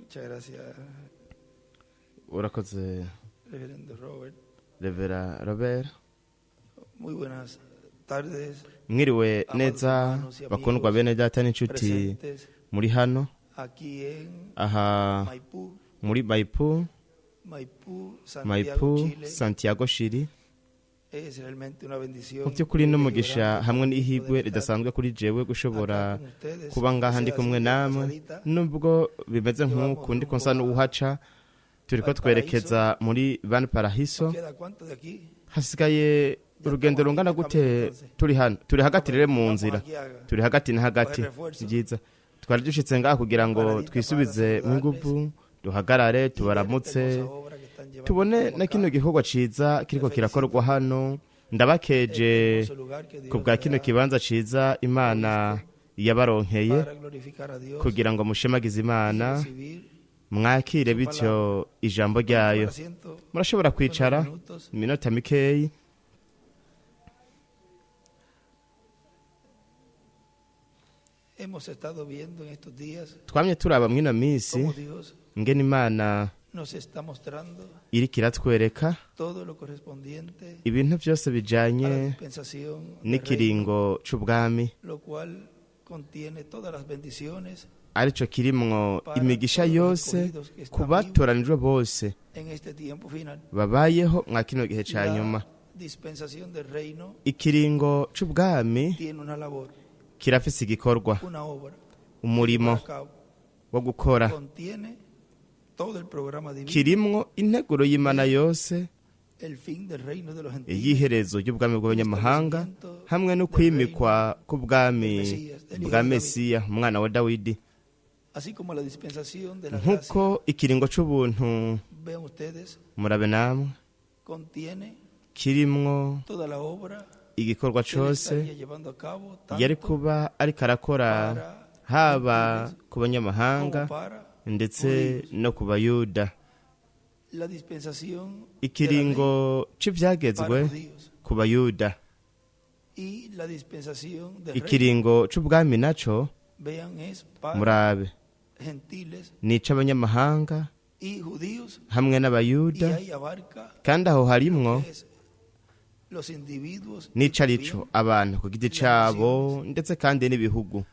Muchas gracias, Urakoze, reverendo Robert. Revera Robert. Muy buenas tardes, Mwiriwe neza, bakundwa bene data n'inshuti presentes muri hano aquí en aha Maipú, muri Maipú. Maipú, Santiago, Maipú, Chile. Santiago, Chile. Es realmente una bendición Mu by'ukuri n'umugisha privilegio hamwe grande n'ihirwe poder estar ridasanzwe kuri jewe gushobora acá con ustedes, kuba ngaha ndi sea kumwe así de namwe, pasadita. nubwo bimeze nk'uku ndiko nsa n'uwuhaca. Turiko twerekeza muri Valparaíso. ¿Nos queda cuánto de aquí? Hasigaye urugendo rungana gute turi hano? Turi hagati rero mu nzira, turi hagati na hagati. Byiza, twari dushitse ngaha kugira ngo twisubize mu nguvu, duhagarare, tubaramutse, tubone na kino gikorwa ciza kiriko kirakorwa hano. Ndabakeje ku bwa kino kibanza ciza Imana yabaronkeye Para glorificar a Dios kugira ngo mushemagize Imana, recibir mwakire bityo ijambo ryayo. asiento Murashobora kwicara minutos. iminota mikeyi. Hemos estado viendo en estos días Twamye turaba mwino minsi cómo Dios ngene Imana nos está mostrando iriko iratwereka todo lo correspondiente ibintu byose a la bijanye dispensación del reino, n'ikiringo c'ubwami, lo cual contiene todas las bendiciones arico kirimwo imigisha yose ku batoranijwe bose en este tiempo final. babayeho mwa kino gihe ca nyuma. La dispensación del reino Ikiringo c'ubwami tiene una labor, kirafise igikorwa, una obra umurimo a cabo. wo gukora. Contiene todo el programa divino, Kirimwo integuro y'Imana yose, el fin del reino de los gentiles, iyiherezo ry'ubwami bw'abanyamahanga hamwe no kwimikwa k'ubwami bwa Mesiya, umwana wa Dawidi. Así como la dispensación de la gracia, Nk'uko ikiringo c'ubuntu, vean ustedes, murabe namwe, contiene kirimwo toda la obra igikorwa que él cose estaría llevando a cabo, yari tanto kuba ariko arakora para haba ku banyamahanga como para ndetse no ku Bayuda. la dispensación de la ley Ikiringo c'ivyagezwe para judíos ku Bayuda, y la dispensación del reino, ikiringo c'ubwami naco, vean, es para murabe, gentiles ni ic'abanyamahanga y judíos, hamwe y n'Abayuda, ahí abarca kandi aho harimwo es los individuos y n'ico arico también, abantu ku giti cabo ndetse kandi n'ibihugu.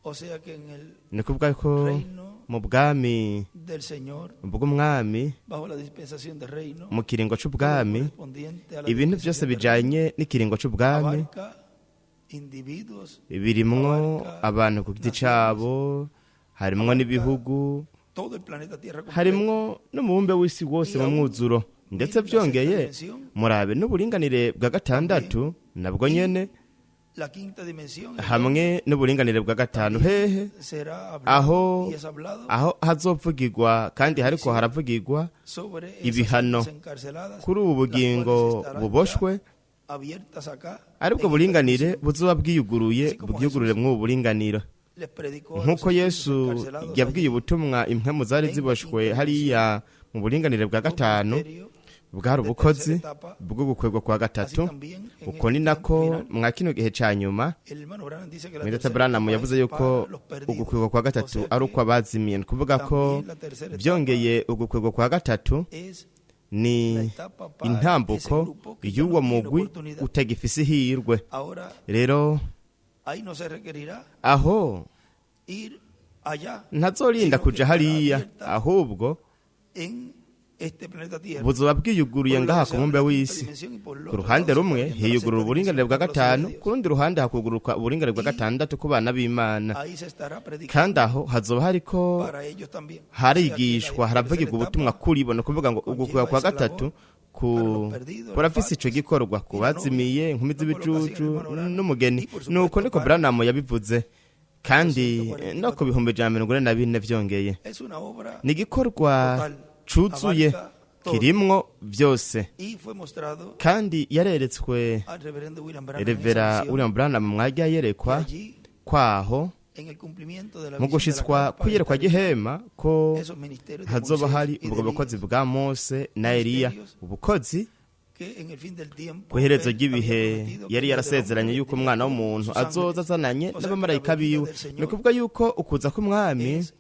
O sea que en el Ni kuvuga ko reino mu bwami del Señor, bw'umwami, bajo la dispensación del reino, mu kiringo c'ubwami, correspondiente a la ibintu byose dispensación del reino, bijanye n'ikiringo c'ubwami abarca individuos, birimwo abantu ku giti cabo, harimwo n'ibihugu, todo el planeta Tierra completo. Harimwo n'umubumbe w'isi wose mu mwuzuro. Ndetse byongeye, murabe, n'uburinganire bwa gatandatu nabwo nyene, La quinta dimensión hamwe n'uburinganire bwa gatanu hehe será aho hablado y es hablado aho hazovugirwa kandi hariko haravugirwa sobre esas ibihano almas encarceladas, kuri ubu bugingo las cuales estarán buboshwe, ya abiertas acá aribwo en esta buringanire dimensión. buzoba bwiyuguruye, bwiyugurure mw'ubu buringaniro. Les predicó a los Nk'uko espíritus Yesu encarcelados yabwiye allí ubutumwa impwemu zari ziboshwe hariya mu buringanire bwa un gatanu, ministerio bwari de ubukozi tercera etapa. bwo gukwegwa kwa Así gatatu. también en Uko ni este tiempo nako final, mwa kino gihe ca nyuma, el hermano Branham dice que la mwene tercera Branham etapa yavuze es yuko para los perdidos. ugukwegwa kwa O gatatu sea ari que ukw'abazimiye. Ni kuvuga ko también la tercera etapa byongeye ugukwegwa kwa gatatu es ni la etapa para ese intambuko grupo que ya y'uwo no tiene mugwi oportunidad. utagifise ihirwe. Ahora Rero ahí no se requerirá aho ir allá, ntazorinda sino que kuja estará hariya, abierta ahubwo en este planeta Tierra. buzoba bwiyuguruye Por un ngaha lado ku se mubumbe abre la quinta w'isi. dimensión y por el Ku otro ruhande lado se rumwe está abriendo la hiyugurura sexta uburinganire dimensión bwa para los hijos gatanu, de Dios. ku rundi ruhande hakuguruka uburinganire bwa gatandatu ku bana b'Imana, Ahí se estará predicando kandi aho hazoba hariko para ellos también. O sea que la harigishwa, tercera haravugirwa ubutumwa etapa kuri bo. Ni ukuvuga ngo ugukwega kwa gatatu ku kurafise ico gikorwa ku bazimiye, inkumi z'ibijuju n'umugeni. Nuko niko Branham yabivuze, kandi no ku 144000 vyongeye. Es una obra Ni igikorwa total, cuzuye, abarca todo. kirimwo vyose, Y fue mostrado kandi yareretswe al reverendo William Branham en esa Revera visión, William Branham mwajya y yerekwa allí kwaho en el cumplimiento de la mu visión de la gushitswa carpa kw'iyerekwa estarían ry'ihema ko esos ministerios de hazoba Moisés hari y de ubwo bukozi Elías, bwa Mose na Eliya, ubukozi que en el fin del tiempo ku iherezo él ry'ibihe había prometido que yari el yarasezeranye hombre yuko vendría umwana con w'umuntu sus azoza ángeles. azananye O sea que la n'abamarayika venida biwe. del Señor Ni ukuvuga yuko ukuza k'umwami es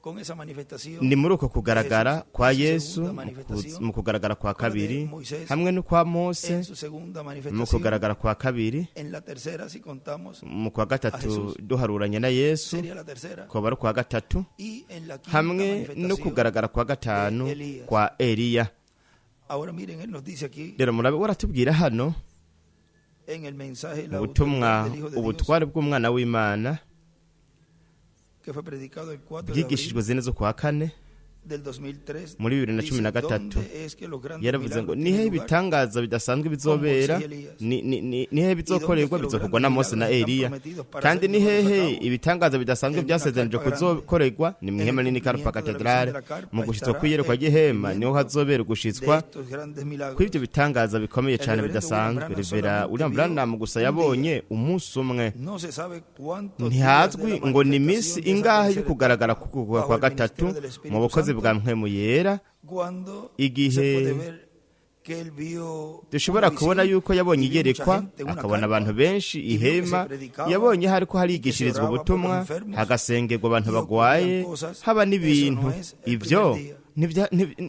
Con esa manifestación Ni muri uko kugaragara kwa Yesu, Yesu segunda mu ku- manifestación, mu kugaragara kwa kabiri, Moisés, hamwe n'ukwa Mose en su segunda mu manifestación, kugaragara kwa kabiri, en la tercera si contamos mu kwa gatatu Jesús. duharuranye na Yesu sería la tercera, koba ari ukwa gatatu, y en la quinta hamwe no manifestación. kugaragara kwa gatanu de Elías. kwa Eliya. Ahora miren, él nos dice aquí Rero murabe waratubwira hano en el mensaje mu la butumwa autoridad del Hijo de Dios ubutware bw'umwana w'Imana que fue predicado el 4 de bwigishijwe abril zine zo kwa kane del 2003, muri bibiri na dice, cumi na gatatu. "¿Dónde es que los grandes Yaravuze ngo milagros nihe tienen lugar?" ibitangaza bidasanzwe bizobera, nihe bizokorerwa? Bizokorwa na Mose na Eliya. Kandi ni hehe ibitangaza bidasanzwe byasezeranije kuzokorerwa? Ni mu ihema nini Karupa Katedrale. Mu gushitswa kw'iyerekwa ry'ihema niho hazobera De ugushitswa estos grandes milagros. kw'ibyo bitangaza bikomeye cyane bidasanzwe. Revera William Branham gusa yabonye umunsi umwe. No se sabe cuántos días de Ntihazwi la ngo ni iminsi manifestación de esa ingahe yo tercera kugaragara etapa k'ukugwa bajo kwa el gatatu ministerio del Espíritu mu bukozi Santo, bwa Mpwemu Yera, cuando igihe se puede ver que él vio dushobora una kubona visión yuko yabonye y vio mucha iyerekwa, gente, una akabona carpa, abantu benshi, y vio que se ihema, predicaba yabonye hariko y que se harigishirizwa oraba por los ubutumwa, enfermos, hagasengerwa abantu y bagwaye, ocurrían cosas. haba Eso n'ibintu. no es el Ivyo primer día.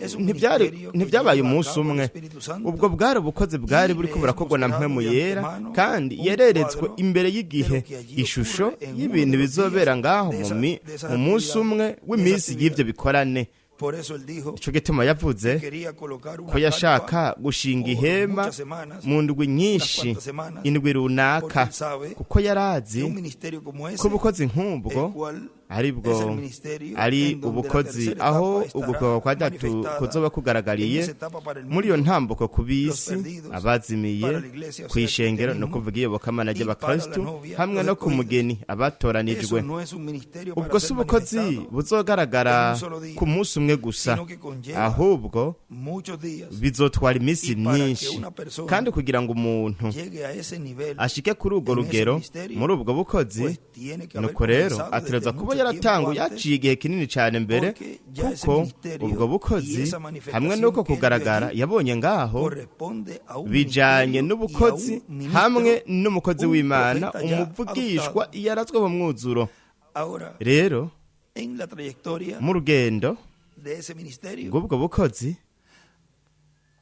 Es un ministerio que ntivyabaye lleva a umunsi cabo el umwe. Espíritu Santo Ubwo bwari ubukozi bwari y buriko le es burakorwa na mostrado Mpwemu de Yera, antemano kandi un yereretswe cuadro imbere de y'igihe lo que allí ishusho ocurre en uno y'ibintu de los bizobera días ngaho de de esas mu munsi actividades, umwe de esa w'iminsi y'ivyo actividad. bikorane. Por eso él dijo Ico gituma yavuze quería colocar una ko yashaka carpa gushinga por ihema muchas semanas, mu ndwi nyinshi, cuantas semanas, indwi runaka, porque él sabe kuko yarazi que un ministerio como ese, ko ubukozi nk'ubwo el cual aribwo es el ministerio ari en donde la ubukozi tercera aho etapa estará ugukorwa kwa gatatu manifestada kuzoba kugaragariye en esa etapa para el muri iyo mundo, ntambuko ku bisi, los perdidos, abazimiye, para la iglesia, o sea, el kw'ishengero, no cristianismo, kuvuga iyobokamana y para la ry'abakristu, novia, hamwe los no ku escogidos. mugeni, abatoranijwe. Eso no es un ministerio para Ubwo si ser ubukozi manifestado buzogaragara en un solo día, ku munsi umwe gusa, sino que conlleva ahubwo muchos días bizotwara iminsi Y para que myinshi. una persona Kandi kugira ngo umuntu llegue a ese nivel, ashike kuri urwo en ese rugero ministerio, muri ubwo bukozi, pues tiene que haber nuko rero comenzado desde ategerezwa kuba mucho yaratanguye tiempo antes, haciye igihe kinini cyane mbere, porque ya ese kuko ministerio ubwo y bukozi esa manifestación hamwe n'uko que él vio kugaragara allí yabonye ngaho corresponde a un bijanye ministerio y a n'ubukozi un ministro, hamwe n'umukozi un w'Imana, profeta ya umuvugishwa adoptado. yarazwe mu mwuzuro. Ahora, Rero en la trayectoria mu rugendo de ese ministerio rw'ubwo bukozi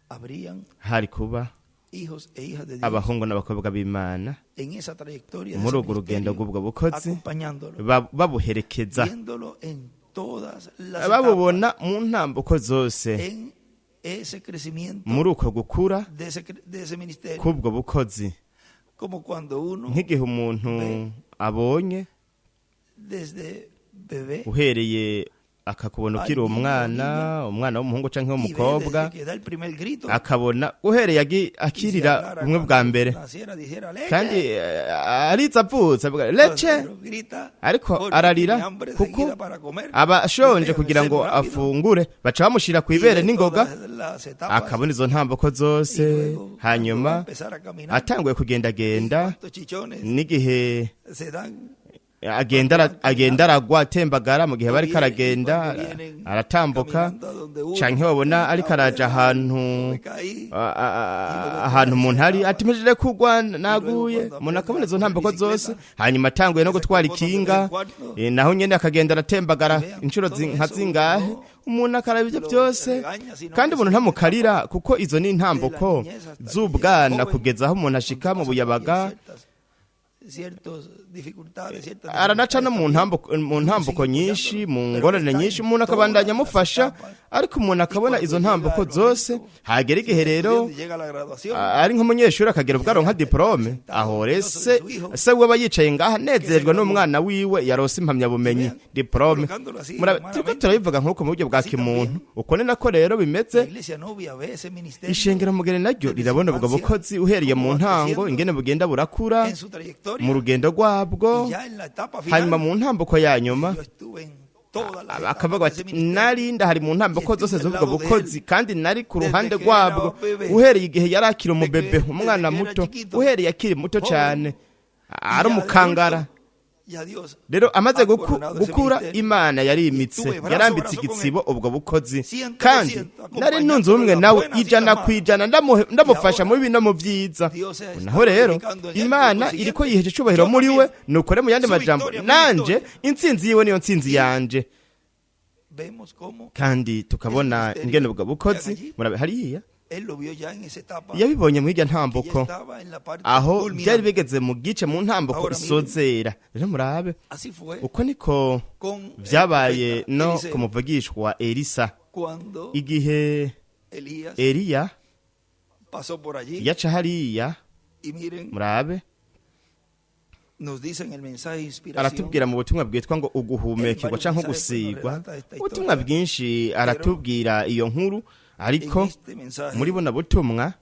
habrían hari kuba hijos e hijas de Dios abahungu n'abakobwa b'Imana en esa trayectoria de muri ese urwo rugendo ministerio, rw'ubwo bukozi, acompañándolo, babuherekeza, viéndolo en todas las etapas, babubona mu ntambuko zose, en ese crecimiento muri uko gukura de ese ministerio, k'ubwo bukozi, como cuando uno nk'igihe umuntu abonye desde bebé uhereye akakubona ukiri umwana, umwana w'umuhungu canke y ve w'umukobwa, desde que da el primer grito, akabona uhereye y si akirira hablara bumwe bwa cuando mbere, naciera, dijera, "Leche", kandi ariza avutse avuga leche, pero grita ariko porque ararira tiene hambre kuko enseguida para comer. aba Le ashonje pegan kugira el ngo seno rápido afungure, baca bamushira y kw'ibere ve n'ingoga, todas las etapas, akabona izo ntambuko y zose, luego, cuando va a hanyuma empezar a caminar, atanguye y kugendagenda, cuántos chichones n'igihe se dan agenda aragwa atembagara mu gihe o bariko vienen- aragenda cuando vienen aratambuka, caminando a donde uno, canke babona ariko araja ahantu me caí, ahantu umuntu ari ati mpejeje kugwa naguye, umuntu akabona izo ntambuko zose, hanyuma atanguye no gutwara ikinga, naho nyene akagenda aratembagara inshuro nka zingahe, umuntu akaraba ibyo byose, kandi umuntu ntamukarira kuko izo ni intambuko z'ubwana kugeza aho umuntu ashika mu buyabaga, ciertas dificultades, ciertas aranaca no mu dificultades ntambuko, mu ntambuko nyinshi, mu ngorane nyinshi, umuntu akabandanya amufasha, ariko umuntu akabona izo ntambuko zose, hagera igihe rero también. Llega la graduación, ari nk'umunyeshuri akagera ubwo aronka diplome, aho rese se we aba yicaye ngaha anezerejwe n'umwana wiwe yarose impamyabumenyi, diplome. Turiko turabivuga nk'uko mu buryo bwa kimuntu, uko ni nako rero la bimeze. iglesia novia ve ese ministerio Ishengero mugeni naryo rirabona ubwo bukozi uhereye mu ntango ingene bugenda burakura en su trayectoria mu rugendo rwabwo, y ya en la etapa hanyuma final mu ntambuko ya nyuma yo estuve en todas las akavuga etapas de bati ese ministerio. nari ndahari mu ntambuko zose z'ubwo bukozi, kandi nari ku ruhande rwabwo uhereye igihe yari akiri umubebe, umwana muto, uhereye akiri muto cyane ari Y ya umukangara. adulto, ya Dios Rero amaze ha coronado ese gukura, ministerio. Imana yarimitse, yarambitse igitsibo ubwo bukozi, kandi nari nunze ubumwe nawe 100%, ndamufasha mu bibi no mu byiza. Dios se está Naho rero glorificando en él, Imana por iriko consiguiente, yiheje icubahiro yo muri we. también. Nukore mu yandi Su majambo, victoria, mi nanje victoria. intsinzi yiwe niyo ntsinzi yanje. Vemos cómo Kandi tukabona ingene ubwo bukozi, murabe hariya, él lo vio ya en esa etapa yabibonye muri irya que ya ntambuko estaba en la parte aho culminante. byari bigeze mu gice mu ntambuko Ahora miren. isozera. Rero murabe, Así fue uko niko con el vyabaye profeta no Eliseo. ku muvugishwa Elisa. Cuando Igihe Elías Eliya pasó por allí yaca hariya, y miren, murabe, nos dicen el mensaje de inspiración. Aratubwira mu butumwa bwitwa ngo uguhumekirwa canke gusigwa, ubutumwa bwinshi aratubwira iyo nkuru, ariko En este mensaje muri buno butumwa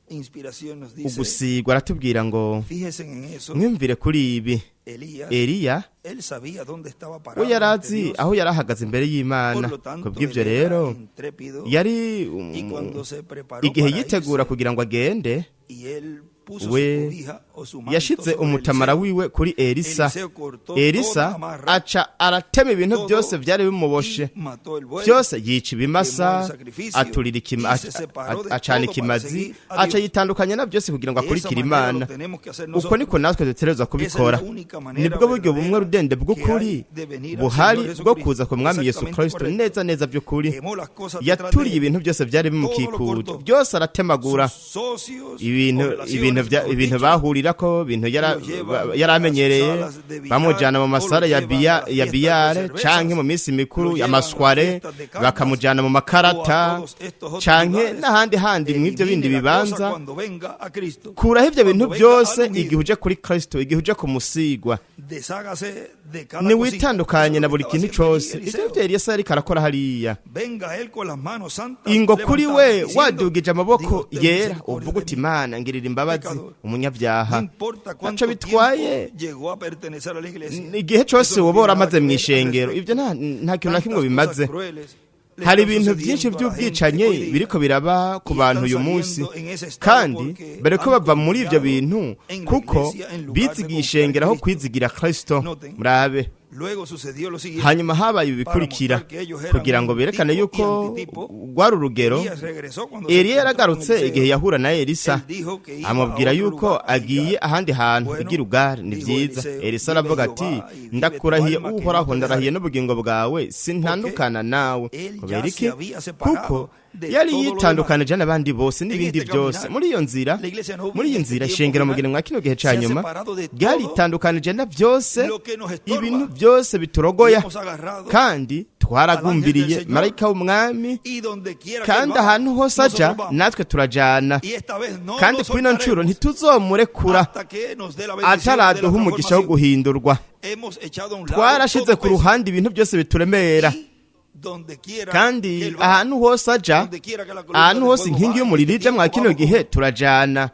inspiración nos dice, ugusigwa aratubwira ngo fíjense en eso, mwumvire kuri ibi. Elías, Eliya él sabía dónde estaba parado we yari ante azi Dios. aho yari ahagaze imbere y'Imana. Por lo tanto, Kubw'ibyo él era rero intrépido yari y cuando se preparó igihe para yitegura irse, kugira ngo agende, y él puso we su cobija o su manto yashize sobre umutamara Eliseo. wiwe kuri Elisa. Eliseo cortó Elisa toda amarra aca aratema ibintu todo byose byari bimuboshe y mató el buey. byose, yica ibimasa, Quemó el sacrificio aturira y se separó de acana todo para ikimazi, seguir a aca Dios. yitandukanya na byose kugira ngo De esa akurikire manera Imana. lo tenemos que hacer Uko nosotros. niko natwe dutegerezwa kubikora. Esa es la única manera Nibwo buryo bumwe verdadera rudende bw'ukuri que hay de venir al buhari Señor bwo Jesucristo. kuza ku mwami Yesu Exactamente Kristo. correcto. Neza neza by'ukuri. Quemó las cosas detrás de Yaturiye él. ibintu byose byari bimukikuje, Todo lo cortó. byose aratemagura. Sus socios Ibintu o relaciones, ibintu mejor ibintu dicho, bahurirako, ibintu lo llevan yari amenyereye, a las salas de billar, bamujyana mu o lo masare llevan a las ya fiestas de biyare cervezas, canke mu minsi mikuru lo llevan a amasware, fiestas de cartas, bakamujyana mu o a makarata todos estos otros canke lugares. n'ahandi handi mw'ivyo bindi Elimine la cosa bibanza. cuando venga a Cristo. Kuraho ivyo bintu Cuando venga byose al ungido, igihe uje kuri Kristo, igihe uje kumusigwa. Deshágase de cada cosita. Niwitandukanye Eso na es lo buri que kintu estaba haciendo cose. allí Ivyo Eliseo. vyo Elisa yariko arakora hariya. Venga él con las manos santas Ingo kuri we levantadas, diciendo, wadugije amaboko "Diga usted yera, misericordia uvuga de uti mí, Imana ngirira imbabazi pecador". umunyabyaha. No importa Ntaco cuánto bitwaye tiempo llegó a pertenecer a la iglesia. igihe cose Eso no woba tiene nada waramaze que ver al mw'ishengero, respecto. ivyo nta kintu na kimwe Tantas bimaze. cosas crueles le Hari están ibintu byinshi sucediendo a la gente by'ubwicanyi hoy día. biriko biraba ku Y bantu están uyu munsi, saliendo en ese estado kandi porque bariko han bava muri ivyo confiado bintu en la kuko iglesia en lugar de bizigiye confiar en ishengero aho Cristo. kwizigira Kristo. Noten. Murabe. Luego sucedió lo siguiente. Hanyuma habaye ibi bikurikira Para mostrar que ellos eran kugira ngo un berekane tipo yuko y antitipo. rwari urugero. Elías regresó cuando se Eliya encontró con yaragarutse Eliseo. igihe yahura na Elisa, Él dijo que iba amubwira a otro yuko lugar, a agiye Gilgal. ahandi hantu Bueno, i Gilugari. Ni dijo vyiza. Eliseo, Elisa vive aravuga ati Jehová y vive tu ndakurahiye alma que no Uhoraho, te ndarahiye dejaré. n'ubugingo bwawe, sintandukana nawe. Él ya Kubera se iki? había separado Kuko de yari todo lo yitandukanije n'abandi bose n'ibindi este byose. caminar, Muri iyo nzira, la iglesia no muri iyi en nzira, este ishengero tiempo mu gihe mwa kino gihe ca se ha nyuma separado de todo ryaritandukanije na byose, lo que nos estorba. ibintu byose biturogoya, Y hemos agarrado kandi twaragumbiriye al ángel del Señor. marayika w'umwami, Y donde quiera que kandi él va, ahantu hose aja nosotros vamos. natwe turajana. Y esta vez no Kandi lo kuri ino ncuro soltaremos ntituzomurekura hasta que nos dé la bendición de la ataraduha umugisha wo transformación. guhindurwa. Hemos echado a un lado Twarashize todo ku peso. ruhande ibintu byose bituremera, Y donde quiera que kandi él va, ahantu hose aja, donde quiera que la columna ahantu de hose fuego inkingi va, y'umuriro en este ija mwa tiempo kino vamos gihe turajana.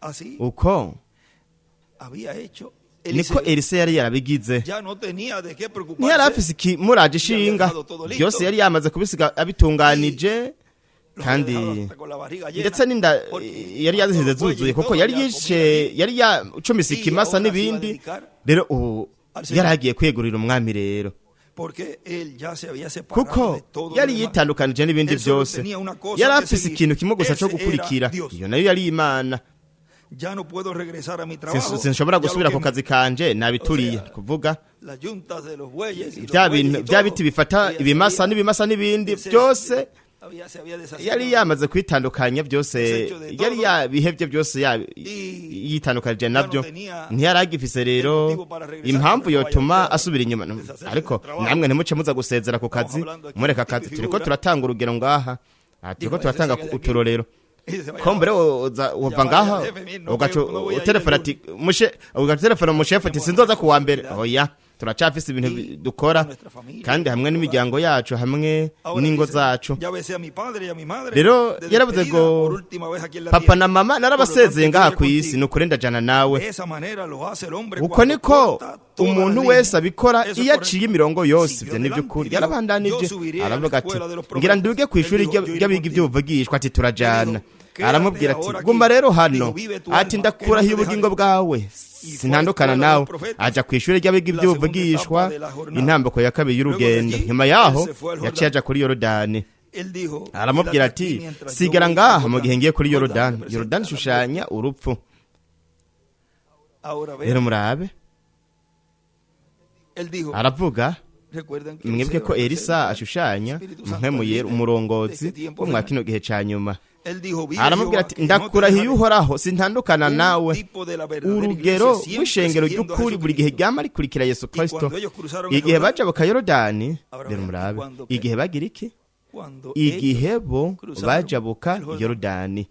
Así Uko había hecho niko Eliseo. Elisa yari yarabigize. Ya no tenía de qué preocuparse. Ntiyari afise ikimuraje ishinga, byose yari yamaze kubisiga abitunganije, Los kandi había dejado hasta con la barriga llena, ndetse n'inda porque yari yazisize mató los bueyes zuzuye y kuko todo, yari ya yishe comida yari yacumise Y ikimasa ahora se iba a n'ibindi. dedicar Rero ubu al Señor. yari agiye kwiyegurira umwami rero, Porque él ya se había separado kuko de todo lo yari demás. yitandukanije n'ibindi Él solo byose. tenía una cosa Yari que afise seguir. ikintu kimwe gusa Ese cyo era gukurikira, Dios. iyo nayo yari Imana. Ya no puedo regresar a mi trabajo. Sinshobora Ya lo gusubira ku quemé. kazi kanje, nabituriye. O sea, Kuvuga Las yuntas de los bueyes y los bya bueyes bintu y bya todo, biti bifata había- ibimasa se había n'ibimasa n'ibindi byose, se había deshacido. yari yamaze kwitandukanya byose, Desecho de yari todo. yabihevye byose, Y yitandukanije ya no nabyo. tenía Ntiyari agifise rero motivo para regresar, impamvu porque no yotuma vaya a asubira inyuma. deshacerse Ariko del trabajo. namwe ntimuce muza gusezera ku kazi, hablando aquí mureka de tipo akazi. y Turiko figura. turatanga urugero ngaha. Aha, turiko Digo, turatanga ese se queda aquí. uturorero. Y se vaya. Kombere wova Llamar ngaha al jefe, no ugaca no voy a ir utelefona el ati mushe, ugaca umushefu ati sinzoza kuwa mbere. Oya, turacafise ibintu Y dukora, nuestra familia, kandi hamwe n'imiryango yacu, hamwe Ahora n'ingo dice, zacu. Ya besé a mi padre y a mi madre Rero de yaravuze despedida ngo por última vez aquí en la papa tierra. na mama Por lo narabasezeye tanto, ngaha yo ku iré isi, contigo. ni ukuri ndajana nawe. De esa manera lo hace el hombre Uko cuando niko corta todas umuntu las wese líneas. abikora Eso es iyo correcto. aciye imirongo yose. Siguió Ivyo ni adelante y by'ukuri. dijo, Yarabandanije "Yo subiré a la aravuga ati escuela de los ngira profetas". nduge ku Él ishuri dijo, "Yo iré ry'abiga contigo". ivy'ubuvugishwa, ati turajana. Él dijo, "Quédate Aramubwira ati ahora aquí". guma rero hano. Dijo, "Vive tu Ati alma, que no ndakurahiye te ubugingo dejaré". bwawe, Y fue a la sintandukana escuela de nawe. los profetas, Aja ku ishuri ry'abiga la segunda ivy'ubuvugishwa, etapa de la jornada. intambuko ya kabiri Luego de y'urugendo. allí, Nyuma yaho él se fue al yaciye Jordán. aja kuri Yorodani. Él dijo, Aramubwira "Quédate aquí ati mientras yo sigara voy al ngaha mu Jordán". gihe ngiye kuri Jordán Yorodani. representa Yorodani la muerte. ishushanya urupfu. Ahora Rero ve, murabe, él dijo, aravuga, Recuerden que Mwebwe Eliseo ko Elisa representa ashushanya Espíritu Santo, Mpwemu el Yera, líder de umurongozi este tiempo wo mwa final. kino gihe ca nyuma. Él dijo, vive Aramubwira Jehová, ati que no te ndakurahiye dejaré. Uhoraho, sintandukana Un nawe. tipo de la verdadera Urugero iglesia siempre rw'ishengero siguiendo a ry'ukuri buri gihe Jesucristo. ryama rikurikira Yesu Y Kristo. cuando ellos cruzaron el Igihe Jordán, bajabuka Yorodani, ahora rero vean, murabe, cuando qué? igihe bagira iki? Cuando Igihe ellos bo cruzaron bajabuka el Jordán. Yorodani.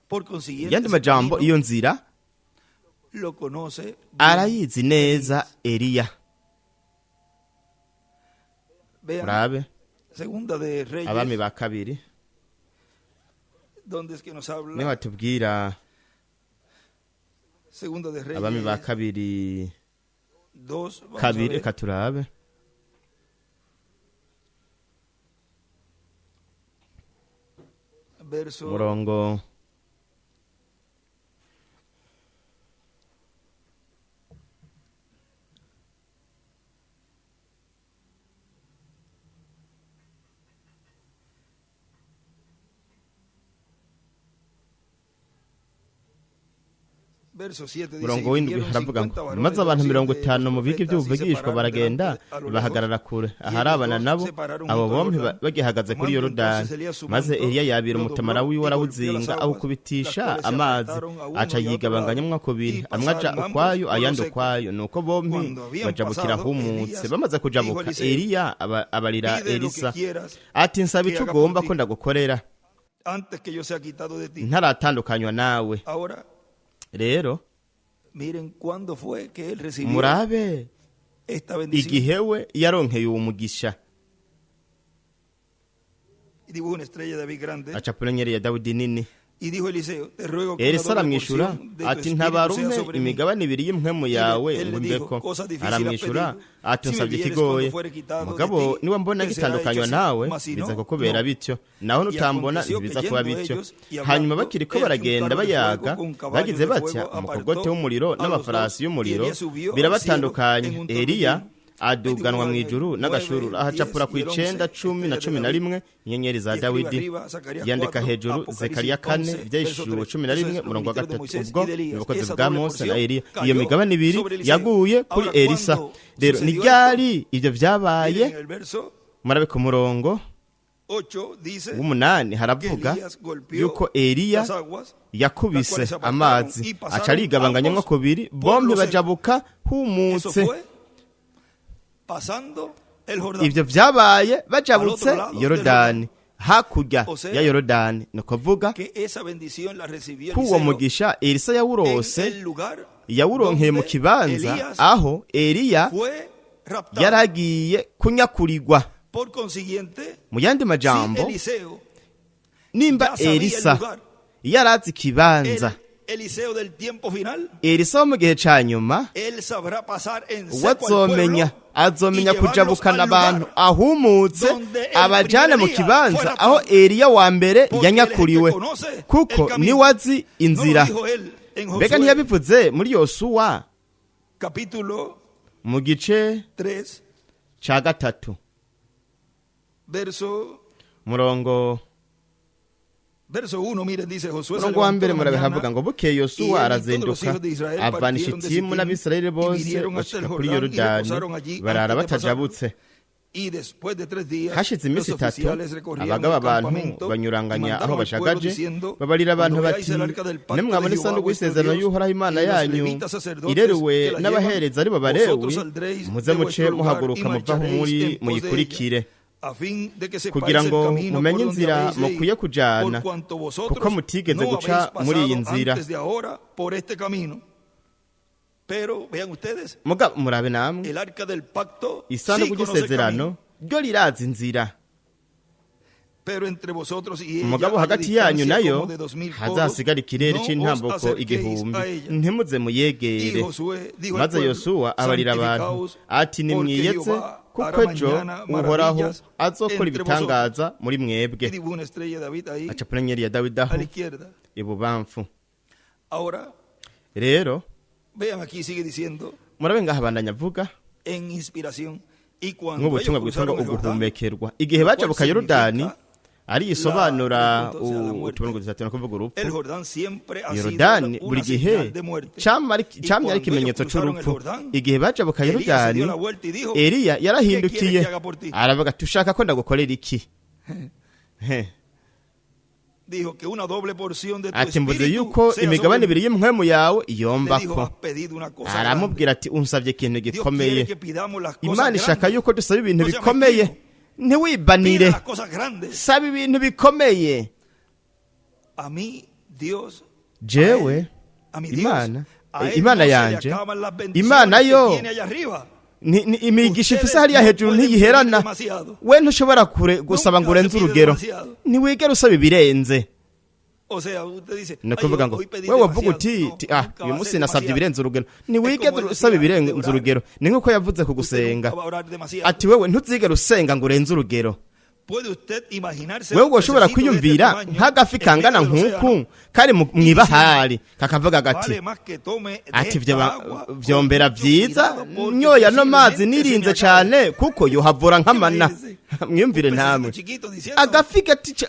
Por consiguiente, Yandi ese majambo, camino iyo nzira lo conoce bien. arayizi neza Eliya. Vean, Murabe Segunda de Reyes, Abami ba Kabiri, donde es que nos habla niho batubwira. Segunda de Reyes Abami ba Kabiri 2, vamos a kabiri, ver. reka turabe. Verso Umurongo Verso 7 dice, Murongo y w'indwi vinieron haravuga 50 ngo varones maze de abantu los mirongo hijos de itanu los mu biga profetas y se iby'ubuvugishwa pararon baragenda delante a lo lejos, bahagarara kure y ellos aharabana dos nabo se pararon abo junto al bombi Jordán. bagihagaze kuri Tomando Yorodani. entonces Elías su Maze manto, Eliya yabira lo umutamara dobló wiwe y golpeó las arawuzinga aguas, awukubitisha las cuales se amazi apartaron a uno aca y a otro yigabanganyamwo lado, kubiri y amwe aja pasaron ambos ukwayo por lo ayandi seco. ukwayo. Nuko bombi Cuando habían bajabukira pasado, ahumutse. Elías Bamaze dijo a kujabuka, Eliseo, Eliya abarira pide lo que Elisa quieras ati nsaba que ico haga ugomba por ti ko ndagukorera antes que yo sea quitado de ti. ntaratandukanywa nawe. Ahora, Rero miren cuándo fue que él recibió murabe esta bendición. igihe we yaronkeye uwo mugisha. Y dibujó una estrella de David grande. Acapura inyenyeri ya Dawidi nini. Y dijo Eliseo, te ruego que una Elisa doble aramwishura porción de tu ati espíritu ntabara sea umpe sobre mí. imigabane ibiri y'impwemu yawe Él ngo le dijo, imbeko. cosa difícil has Aramwishura pedido. ati Si me unsabye vieres ikigoye, cuando fuere quitado de mugabo ti, niba mbona te será hecho gitandukanywa así, nawe mas si biza no, kukubera no. bityo, naho Y nutambona aconteció que ntibiza kuba yendo bityo. ellos y Hanyuma hablando, bakiriko he aquí un baragenda carro de fuego bayaga con caballos bagize de batya fuego umukogote apartó w'umuriro a los dos, n'amafarasi y y'umuriro Elías subió al cielo birabatandukanya. en un Eliya torbellino. aduganwa Dibuja mu ijuru el n'agashururu 9, ahacapura 10 ku y el icenda 11, cumi na estrella de cumi na David. rimwe inyenyeri za Y escribe Dawidi. arriba Zacarías Yandika 4, hejuru Apocalipsis Zekariya 4, 11, verso Ivyahishuriwe 3. cumi na Eso rimwe es los umurongo wa ministerios de gatatu. Moisés Ubwo y de Elías. ni ubukozi Esa bwa doble Mose na porción Eliya. Iyo cayó migabane ibiri sobre Eliseo. yaguye kuri Ahora, Elisa. cuando Rero ni sucedió ryari esto, ivyo vyabaye? miren el verso Murabe ku murongo 8 dice w'umunani que haravuga Elías golpeó yuko Eliya las aguas, las yakubise cuales se apartaron amazi y pasaron aca arigabanganyamwo ambos kubiri por bombi lo seco. bajabuka Eso humutse. fue pasando el Jordán. Ivyo vyabaye bajabutse Al otro lado del Yorodani, hakurya O sea, ya Yorodani. Ni ukuvuga que esa bendición la recibió ko uwo Eliseo mugisha Elisa yawurose en el lugar yawuronkeye mu donde kibanza Elías aho Eliya fue raptado. yaragiye kunyakurirwa. Por consiguiente, Mu yandi si majambo, Eliseo nimba ya sabía el Elisa lugar, yarazi ikibanza, el Eliseo del tiempo final, Elisa wo mu gihe ca nyuma él sabrá pasar en we seco al pueblo azomenya y azomenya llevarlos kujabukana al abantu lugar ahumutse donde el abajane primer mu día kibanza fue raptado. aho Eliya wa mbere Porque él es el que yanyakuriwe, conoce el kuko camino. niwe azi No lo inzira. dijo él en Mbega Josué, ntiyabivuze muri Yosuwa capítulo mu gice 3, ca gatatu verso murongo Verso 1, miren, dice Josué se Murongo wa levantó mbere de murabe mañana havuga ngo bukeye y Yosuwa él y todos los arazinduka hijos de Israel avana partieron de Ishitimu Sittim n'Abisirayeli y bose vinieron hasta el bashika kuri Jordán y Yorodani reposaron allí barara antes de pasarlo. batajabutse. Y después de 3 días, Hashize iminsi los itatu oficiales recorrieron abagaba el abantu campamento y banyuranganya aho mandaron al pueblo bashagaje diciendo, babarira abantu cuando veáis bati el arca del pacto de nimwabona Jehová isanduku vuestro y'isezerano Dios y'Uhoraho Imana y los yanyu levitas sacerdotes ireruwe que la llevan, n'abahereza aribo vosotros Balewi saldréis muze de muce vuestro lugar y muhaguruka muve aho marcharéis muri en pos de ella, muyikurikire a fin de que sepáis kugira el ngo camino por mumenye donde inzira habéis de ir, mukwiye kujana por cuanto vosotros kuko mutigeze no guca habéis muri iyi pasado nzira. antes de ahora por este camino. Pero vean ustedes, Mugabo murabe namwe el arca del pacto sí isanduku conoce el ry'isezerano camino, ryo rirazi inzira, pero entre vosotros y ella mugabo haya hagati yanyu distancia nayo como de 2000 codos, hazasigara ikirere no os c'intambuko acerquéis igihumbi a ella. ntimuze Y muyegere. Josué dijo al Maze pueblo, Yosuwa abarira abantu santificaos, ati porque nimwiyeze Jehová kuko hará ejo mañana Uhoraho maravillas azokora entre ibitangaza muri Y mwebwe. dibujó una estrella de David ahí Acapura inyenyeri ya Dawidi aho a la izquierda. ibubamfu. Ahora, Rero vean aquí, sigue diciendo murabe ngaha abandanya avuga en inspiración. Y cuando ellos nk'ubutumwa bwitwa ngo cruzaron el Jordán, uguhumekerwa igihe lo cual bajabuka Yorodani significa Ari isobanura uturongo dutatu, no kuvuga urupfu. El Jordán siempre ha sido Yorodani una buri gihe señal de muerte. Camye ari Y cuando ikimenyetso ellos cruzaron el c'urupfu. Jordán, Igihe bajabuka Elías se dio Yorodani, la vuelta y dijo, Eliya "¿Qué quieres yarahindukiye que haga por ti?" aravuga ati: "Ushaka ko ndagukorera iki?" He. Dijo que una doble porción de tu Ati: "Mvuze espíritu yuko sea imigabane sobre ibiri y'impwemu yawe mí." Le dijo: iyombako. "Has pedido una cosa grande." Aramubwira ati: "Unsabye ikintu Dios quiere gikomeye." que pidamos las cosas Imana ishaka grandes. yuko dusaba ibintu No sea bikomeye. mezquino. Ntiwibanire. Pida las cosas grandes. Saba ibintu bikomeye. A mí, Dios, Jewe a mi Dios, Imana, a él Imana no se le yanje, acaban las bendiciones Imana que yo tiene allá arriba. Imigisha ifise Ustedes hariya no hejuru pueden ntiyiherana. pedir demasiado. We ntushobora gusaba ngo Nunca urenze se pide urugero. demasiado. Ntiwigera usaba ibirenze. O sea, usted dice: Ni "Ay, ukuvuga ngo hoy pedí wewe wavuga demasiado". uti No, ti, ah, nunca uyu va a munsi ser nasabye demasiado. ibirenze urugero. Ntiwigera como él usaba decía, ibirenze de orar. urugero. Ni nk'uko yavuze ku Usted gusenga, nunca va a orar demasiado. ati: "Wewe ntuzigere usenga ngo urenze urugero." ¿Puede usted imaginarse Wewe un woshobora pececito de este kwiyumvira tamaño nk'agafi en kangana medio del nk'uku océano? kari mw'ibahari kakavuga gati Vale más que tome de ati esta "Vyo agua con vyombera mucho vyiza cuidado, porque nyoya no mazi posiblemente se me nirinze acabe". cane kuko yohavura nkamana." Imagínese. Mwiyumvire Un namwe pececito chiquito diciendo, agafi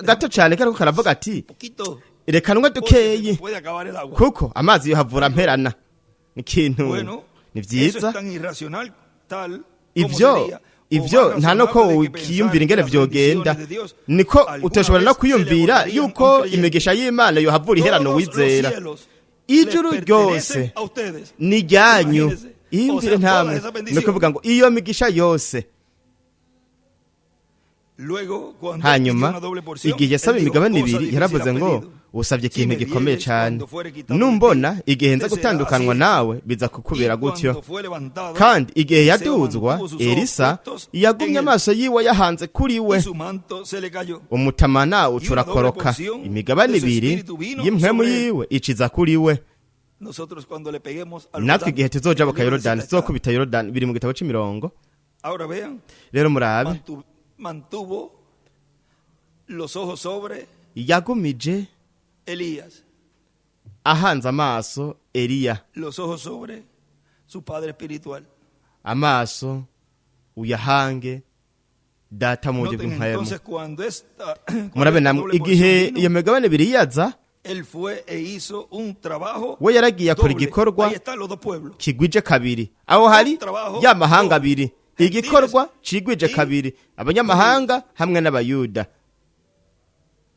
gato cane kariko karavuga ati: "Poquito, "Reka nywe porque se me dukeyi puede acabar el agua". kuko amazi yohavura mperana." Ni ikintu Bueno, ni eso vyiza. es tan irracional tal como Ivyo sería, o ivyo más nta nuko razonable de que ukiyumvira pensar ingene que las vyogenda, bendiciones de Dios niko alguna utoshobora no vez se le kwiyumvira agotarían a un yuko creyente. imigisha y'Imana yohavura iherana Todos los uwizera. cielos Ijuru les ryose pertenecen a ustedes. ni ryanyu. Imagínense. O Iyumvire sea, todas ntamwe. esas Ni bendiciones. ukuvuga ngo iyo migisha yose. Luego, cuando él pidió Hanyuma una doble porción, igihe yasaba él dijo, imigabane "Cosa ibiri, difícil yaravuze has ngo: pedido. "Usabye Si ikintu me gikomeye vieres cyane. cuando fuere quitado de Numbona ti, igihe nza te será gutandukanwa así". nawe, biza kukubera Y gutyo." cuando fue levantado, Kandi igihe Eliseo yaduzwa, mantuvo sus ojos Elisa puestos en yagumye él, amaso yiwe yahanze kuri we, y su manto se le cayó. umutamana uca Y una doble urakoroka. porción Imigabane de su ibiri espíritu vino y'impwemu sobre él. yiwe iciza kuri we. Nosotros cuando le peguemos al Natwe Jordán, igihe tuzojabuka el libro de Yorodani, Cita está. tuzokubita Yorodani, biri mu gitabo c'imirongo. Ahora vean, Rero murabe, mantuvo los ojos sobre yagumije Elías, ahanze amaso Eliya. los ojos sobre su padre espiritual. Amaso uyahange data mu buryo Noten bw'impwemu. entonces cuando esta, cuando Murabe esta namwe doble igihe porción vino, iyo migabane ibiri yaza, él fue e hizo un trabajo we yaragiye akora doble. igikorwa Ahí están los dos pueblos. kigwije kabiri. Aho hari ya mahanga abiri, igikorwa cigwije kabiri, abanyamahanga hamwe n'Abayuda.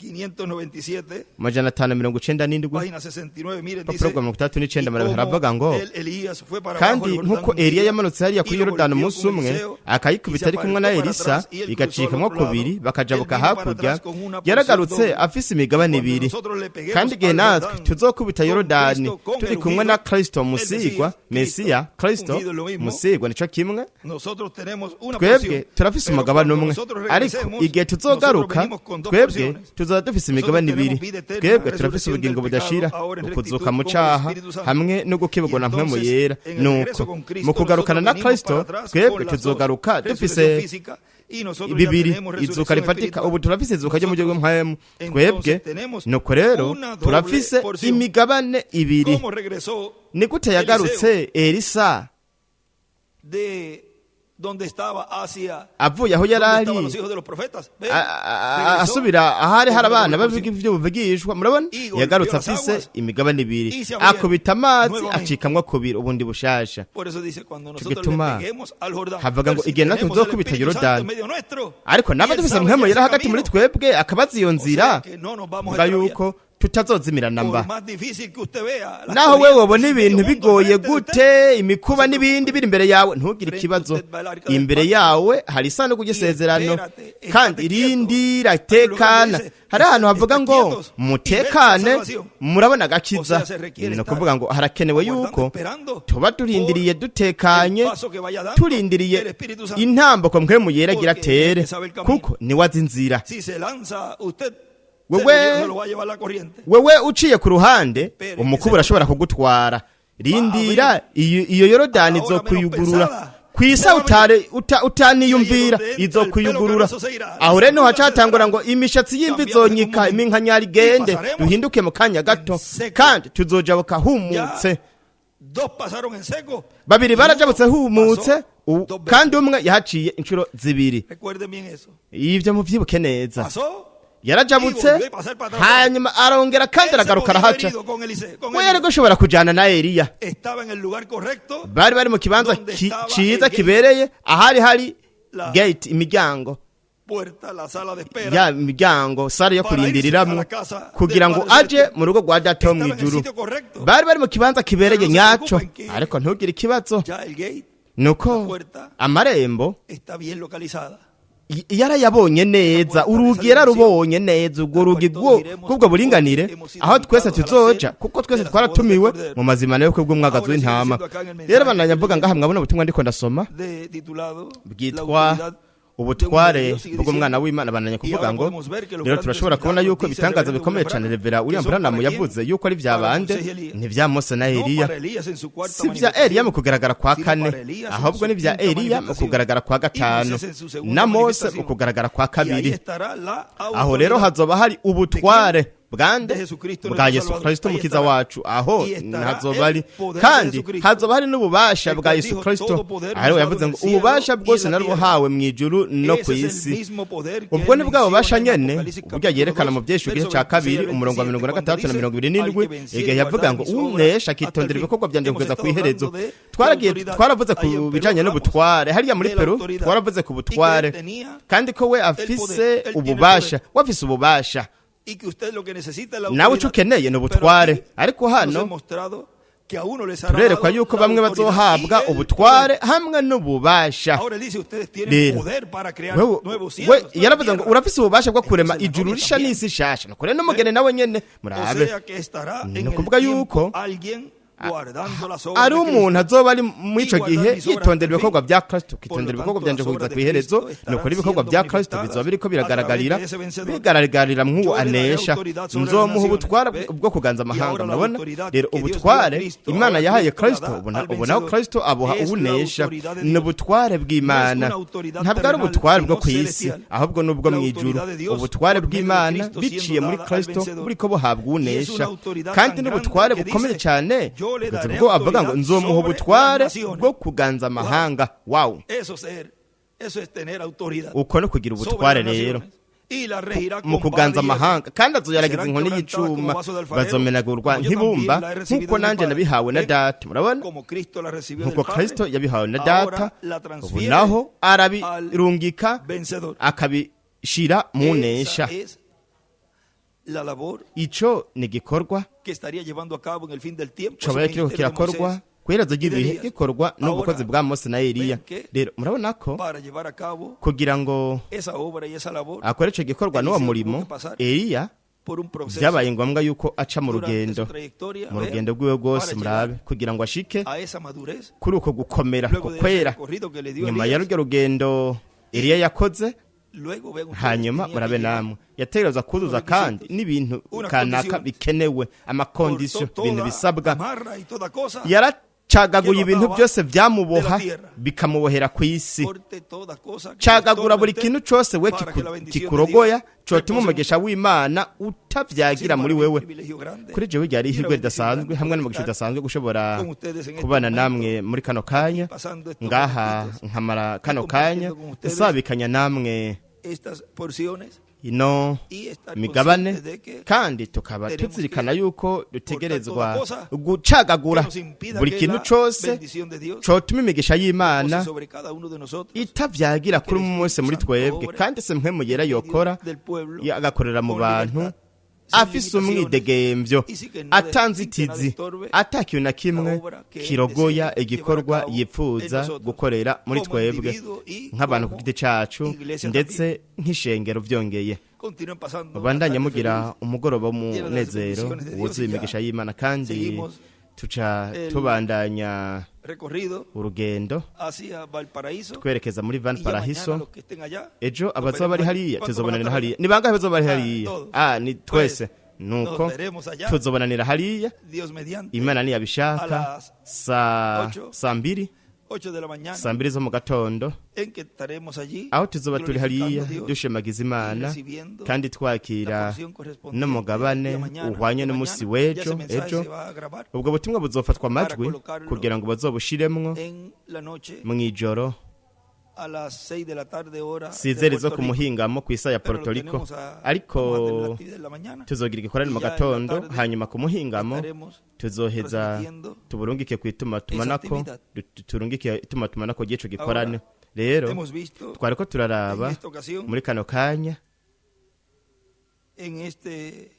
597, 597, página 69, miren, urupapuro dice, rwa 69, "Y murabe, como haravuga ngo: Elías fue para abajo "Kandi el Jordán nk'uko un Eliya día, yamanutse hariya y kuri lo Yorodani golpeó umunsi con umwe, Eliseo, akayikubita y se ari kumwe na apartó para Elisa, atrás, y él cruzó al igacikamwo otro lado. kubiri, bakajabuka Él vino para hakurya, atrás con una porción yaragarutse doble. afise imigabane Cuando ibiri. nosotros le peguemos Kandi igihe al natwe Jordán tuzokubita con Yorodani Cristo, con turi el kumwe na ungido, Kristo el musigwa, Mesías, Mesiya, Cristo, Kristo ungido es lo mismo. musigwa nico kimwe. Nosotros tenemos una Twebwe porción, turafise pero umugabane cuando umwe, nosotros ariko regresemos, igihe nosotros tuzogaruka, venimos con dos twebwe porciones. tuzoba dufise imigabane Nosotros ibiri. tenemos vida eterna, Twebwe turafise resurrección ubugingo del budashira, pecado, ahora en ukuzuka mu rectitud con el caha Espíritu Santo. hamwe no gukebwa na Y mpwemu entonces, yera. en el Nuko regreso con Cristo, mu kugarukana na nosotros venimos Kristo, para atrás twebwe con las dos. tuzogaruka dufise Resurrección física, y nosotros ya bibiri, tenemos izuka resurrección rifatika. espiritual. Ubu turafise izuka ryo mu buryo bw'impwemu Entonces, twebwe. tenemos Nuko rero una doble turafise porción. imigabane ibiri. ¿Cómo regresó Ni gute yagarutse Elisa de donde estaba hacia avuye aho yari donde ari estaban los hijos de los profetas? Ven, regresó asubira ahari hari con una abana doble bavuga porción. ivyo buvugishwa? Murabona, Y golpeó yagarutse las afise aguas imigabane ibiri, y se abrieron akubita amazi nuevamente. acikamwo kubiri ubundi bushasha. Por eso dice, cuando Ico nosotros le gituma peguemos al Jordán, havuga ngo pero si igihe natwe tenemos el tuzokubita Espíritu Santo Yorodani, en medio nuestro, ariko y naba él dufise sabe mpwemu ya yera ese hagati muri camino, twebwe akabaza iyo o nzira, sea que no nos vamos a vuga extraviar. yuko tutazozimira Por namba. más difícil que usted vea las Naho wewe corrientes wabona y medio ibintu mundo bigoye frente de gute, usted, imikuba no se n'ibindi preocupe. biri imbere yawe, ntugire Frente ikibazo. usted va al arca del Imbere pacto yawe hari isanduku y'isezerano, espérate, estate kandi quieto. irindira Hay un lugar tekana. donde dice, Hari ahantu havuga "Estate ngo quietos y ved la mutekane, salvación". murabona O agakiza. sea, se requiere Ni estar ukuvuga ngo harakenewe aguardando, yuko esperando tuba turindiriye por dutekanye, el paso que vaya dando turindiriye el Espíritu Santo. intambuko mpwemu yera agira Porque él atere, sabe el camino. kuko niwe azi inzira. Si se lanza usted, Wewe- se lo va a llevar la corriente. Wewe uciye ku ruhande, Espere, umukuba urashobora kugutwara. Rindira iyo Yorodani Ahora izokuyugurura menos pensada. kwisa utare utaniyumvira, Ahí es donde izokuyugurura. el pelo canoso se irá. Aho rero hacatangura ngo imishatsi y'imvi Cambiamos en un izonyika, momento. iminkanyari igende, Y pasaremos duhinduke mu kanya gato, en seco. kandi tuzojabuka humutse. Ya dos pasaron en seco. Babiri y uno barajabutse humutse, pasó dos veces. kandi umwe yahaciye inshuro zibiri. Recuerden bien eso. Ivyo muvyibuke neza. Pasó Yarajabutse, Y volvió a pasar para atrás. Hanyuma arongera kandi Él se aragaruka podía haber arahaca. ido con Eliseo, con We Elías. yari gushobora kujana na Eliya. Estaba en el lugar correcto. Bari mu kibanza Donde estaba ciza el gate. Kibereye ahari hari La gate, imiryango, puerta, la sala de espera. Ya miryango, salle yo Para irse kurindiriramwo a la casa kugira del ngo Padre aje Celestial. mu rugo rwa Data wo Estaba en el mw'ijuru. sitio correcto. Bari mu kibanza kibereye Pero no se nyaco. preocupen que Ariko ntugire ikibazo, ya el gate nuko la puerta amarembo está bien localizada. Yarayabonye neza, urugi yararubonye neza, urwo rugi bw'ubwo buringanire aho twese tuzoja, kuko twese twaratumiwe mu mazimano y'ubukwe bw'umwagazi w'intama. Rero bandanya mvuga ngaha, mwabona ubutumwa ndiko ndasoma De titulado La bwitwa autoridad Ubutware bw'umwana w'Imana. Bandanya kuvuga ngo rero turashobora kubona yuko ibitangaza bikomeye cyane Revera William Branham yavuze yuko ari vya bande, ni vya Mose na Eliya, si vya Eliya mu kugaragara kwa kane, ahubwo ni vya Eliya mu kugaragara kwa gatanu na Mose mu kugaragara kwa kabiri. Aho rero hazoba hari ubutware bwande? Bwa Yesu Kristo Mukiza wacu. Aho hazoba ari kandi hazoba hari n'ububasha bwa Yesu Kristo, aho yavuze ngo ububasha bwose narabuhawe mu ijuru no ku isi. Ubwo ni bwa bubasha nyene uburyo yerekana mu Vyahishuriwe igice cya kabiri, umurongo wa 66 na 77, igihe yavuga ngo unesha akitondera ibikorwa vyanje kugeza ku iherezo. Twaragiye twaravuze ku bijanye n'ubutware hariya muri Peru, twaravuze ku butware kandi ko we afise ububasha, we afise ububasha, nawe icyo ukeneye ni ubutware. Ariko hano turerekwa yuko bamwe bazohabwa ubutware hamwe n'ububasha. Rero we yaravuze ngo urafise ububasha bwo kurema ijuru risha n'isi shasha, nuko rero n'umugeni nawe nyene, murabe, ni ukuvuga yuko ari umuntu azoba ari muri ico gihe yitondera ibikorwa bya Kristo, ukitondera ibikorwa byanje kugeza ku iherezo. Ni ukuri ibikorwa bya Kristo bizoba biriko biragaragarira mw'uwo anesha, nzomuha ubutware bwo kuganza amahanga. Murabona rero ubutware Imana yahaye Kristo, ubu naho Kristo abuha uwunesha. Ni ubutware bw'Imana, ntabwo ari ubutware bwo ku isi, ahubwo n'ubwo mu ijuru, ubutware bw'Imana biciye muri Kristo buriko buhabwa uwunesha. Kandi n'ubutware bukomeye cyane kugeza ubwo avuga ngo nzomuha ubutware bwo kuganza amahanga. Wow, uko no kugira ubutware rero mu kuganza amahanga. Kandi azoyaragiza inkoni y'icuma, bazomenagurwa nk'ibumba, nk'uko nanjye nabihawe na Data. Murabona, nk'uko Kristo yabihawe na Data, ubu naho arabirungika akabishira mu nesha. Ico ni igikorwa cobaye kiriko kirakorwa kw'iherezo ry'ibihe, gikorwa n'ubukozi bwa Mose na Eliya. Rero murabona ko kugira ngo akore ico gikorwa n'uwo murimo, Eliya byabaye ngombwa yuko aca mu rugendo rwiwe rwose, murabe, kugira ngo ashike kuri uko gukomera, ku kwera, nyuma ya ruryo rugendo Eliya yakoze. Hanyuma murabe namwe, yategerezwa kuzuza kandi n'ibintu kanaka bikenewe, ama conditions, ibintu bisabwa. Yaracagaguye ibintu byose byamuboha, bikamubohera ku isi. Cagagura buri kintu cose we kikurogoya, cotuma umugisha w'Imana utavyagira muri wewe. Kuri jewe ryari ihirwe ridasanzwe hamwe n'umugisha udasanzwe gushobora kubana namwe muri kano kanya ngaha, nkamara kano kanya nsabikanya namwe ino migabane, kandi tukaba tuzirikana yuko dutegerezwa gucagagura buri kintu cose cotuma imigisha y'Imana itavyagira kuri umwe wese muri twebwe. Kandi se Mpwemu Yera yokora, agakorera mu bantu afise umwidegemvyo, atanzitizi, ata kintu na kimwe kirogoya igikorwa yipfuza gukorera muri twebwe nk'abantu ku giti cacu, ndetse nk'ishengero vyongeye. Mubandanye mugira umugoroba w'umunezero wuzuye imigisha y'Imana, kandi tuca tubandanya urugendo twerekeza muri Valparaiso ejo. Abazoba bari hariya tuzobonanira hariya. Ni bangahe bazoba bari hariya? Ah, ni twese. Nuko tuzobonanira hariya, Imana niyabishaka, saa 2, saa 2 zo mu gatondo, aho tuzoba turi hariya dushemagiza Imana kandi twakira n'umugabane uhwanye n'umunsi w'ejo. Ejo ubwo butumwa buzofatwa amajwi kugira ngo bazobushiremwo mw'ijoro. A las 6 de la tarde hora de 6h zo Puerto ku Rico. Muhingamo ku isa ya Pero lo Puerto Rico, tenemos a- ariko vamos a tener la actividad en la mañana. tuzogira igikorane mu Y ya en la gatondo, tarde hanyuma ku muhingamo estaremos tuzoheza transmitiendo tuburungike ku itumatumanako, esa turungike itumatumanako ry'ico gikorane. Rero Hemos visto twariko turaraba en esta ocasión, muri kano kanya, en este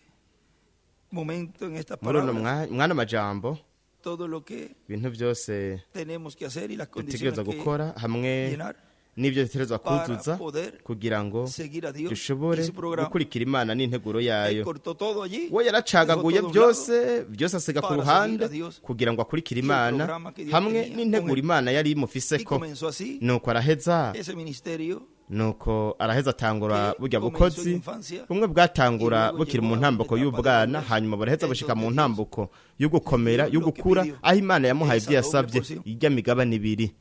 momento, en estas muri uno palabras, mwana majambo, todo lo que ibintu byose tenemos que hacer y las condiciones dutegerezwa que gukora hamwe llenar n'ibyo dutegerezwa para kuzuza poder kugira ngo seguir a Dios dushobore y su programa. gukurikira Imana n'integuro Él yayo. cortó todo allí, We yaracagaguye dejó todo a un lado, byose byose, asiga ku para ruhande seguir a Dios kugira ngo akurikire y el Imana programa que Dios hamwe tenía n'integuro con él. Imana yari Y imufiseko. comenzó así Nuko araheza, ese ministerio nuko araheza atangura que burya comenzó en bukozi infancia bumwe bwatangura y luego bukiri llegó mu a ntambuko una etapa de y'ubwana, madurez. hanyuma buraheza bushika mu Entonces, ntambuko y'ugukomera, dio lo que y'ugukura, pidió, aho Imana yamuhaye esa ibyo doble yasabye, porción. ijya migabane ibiri.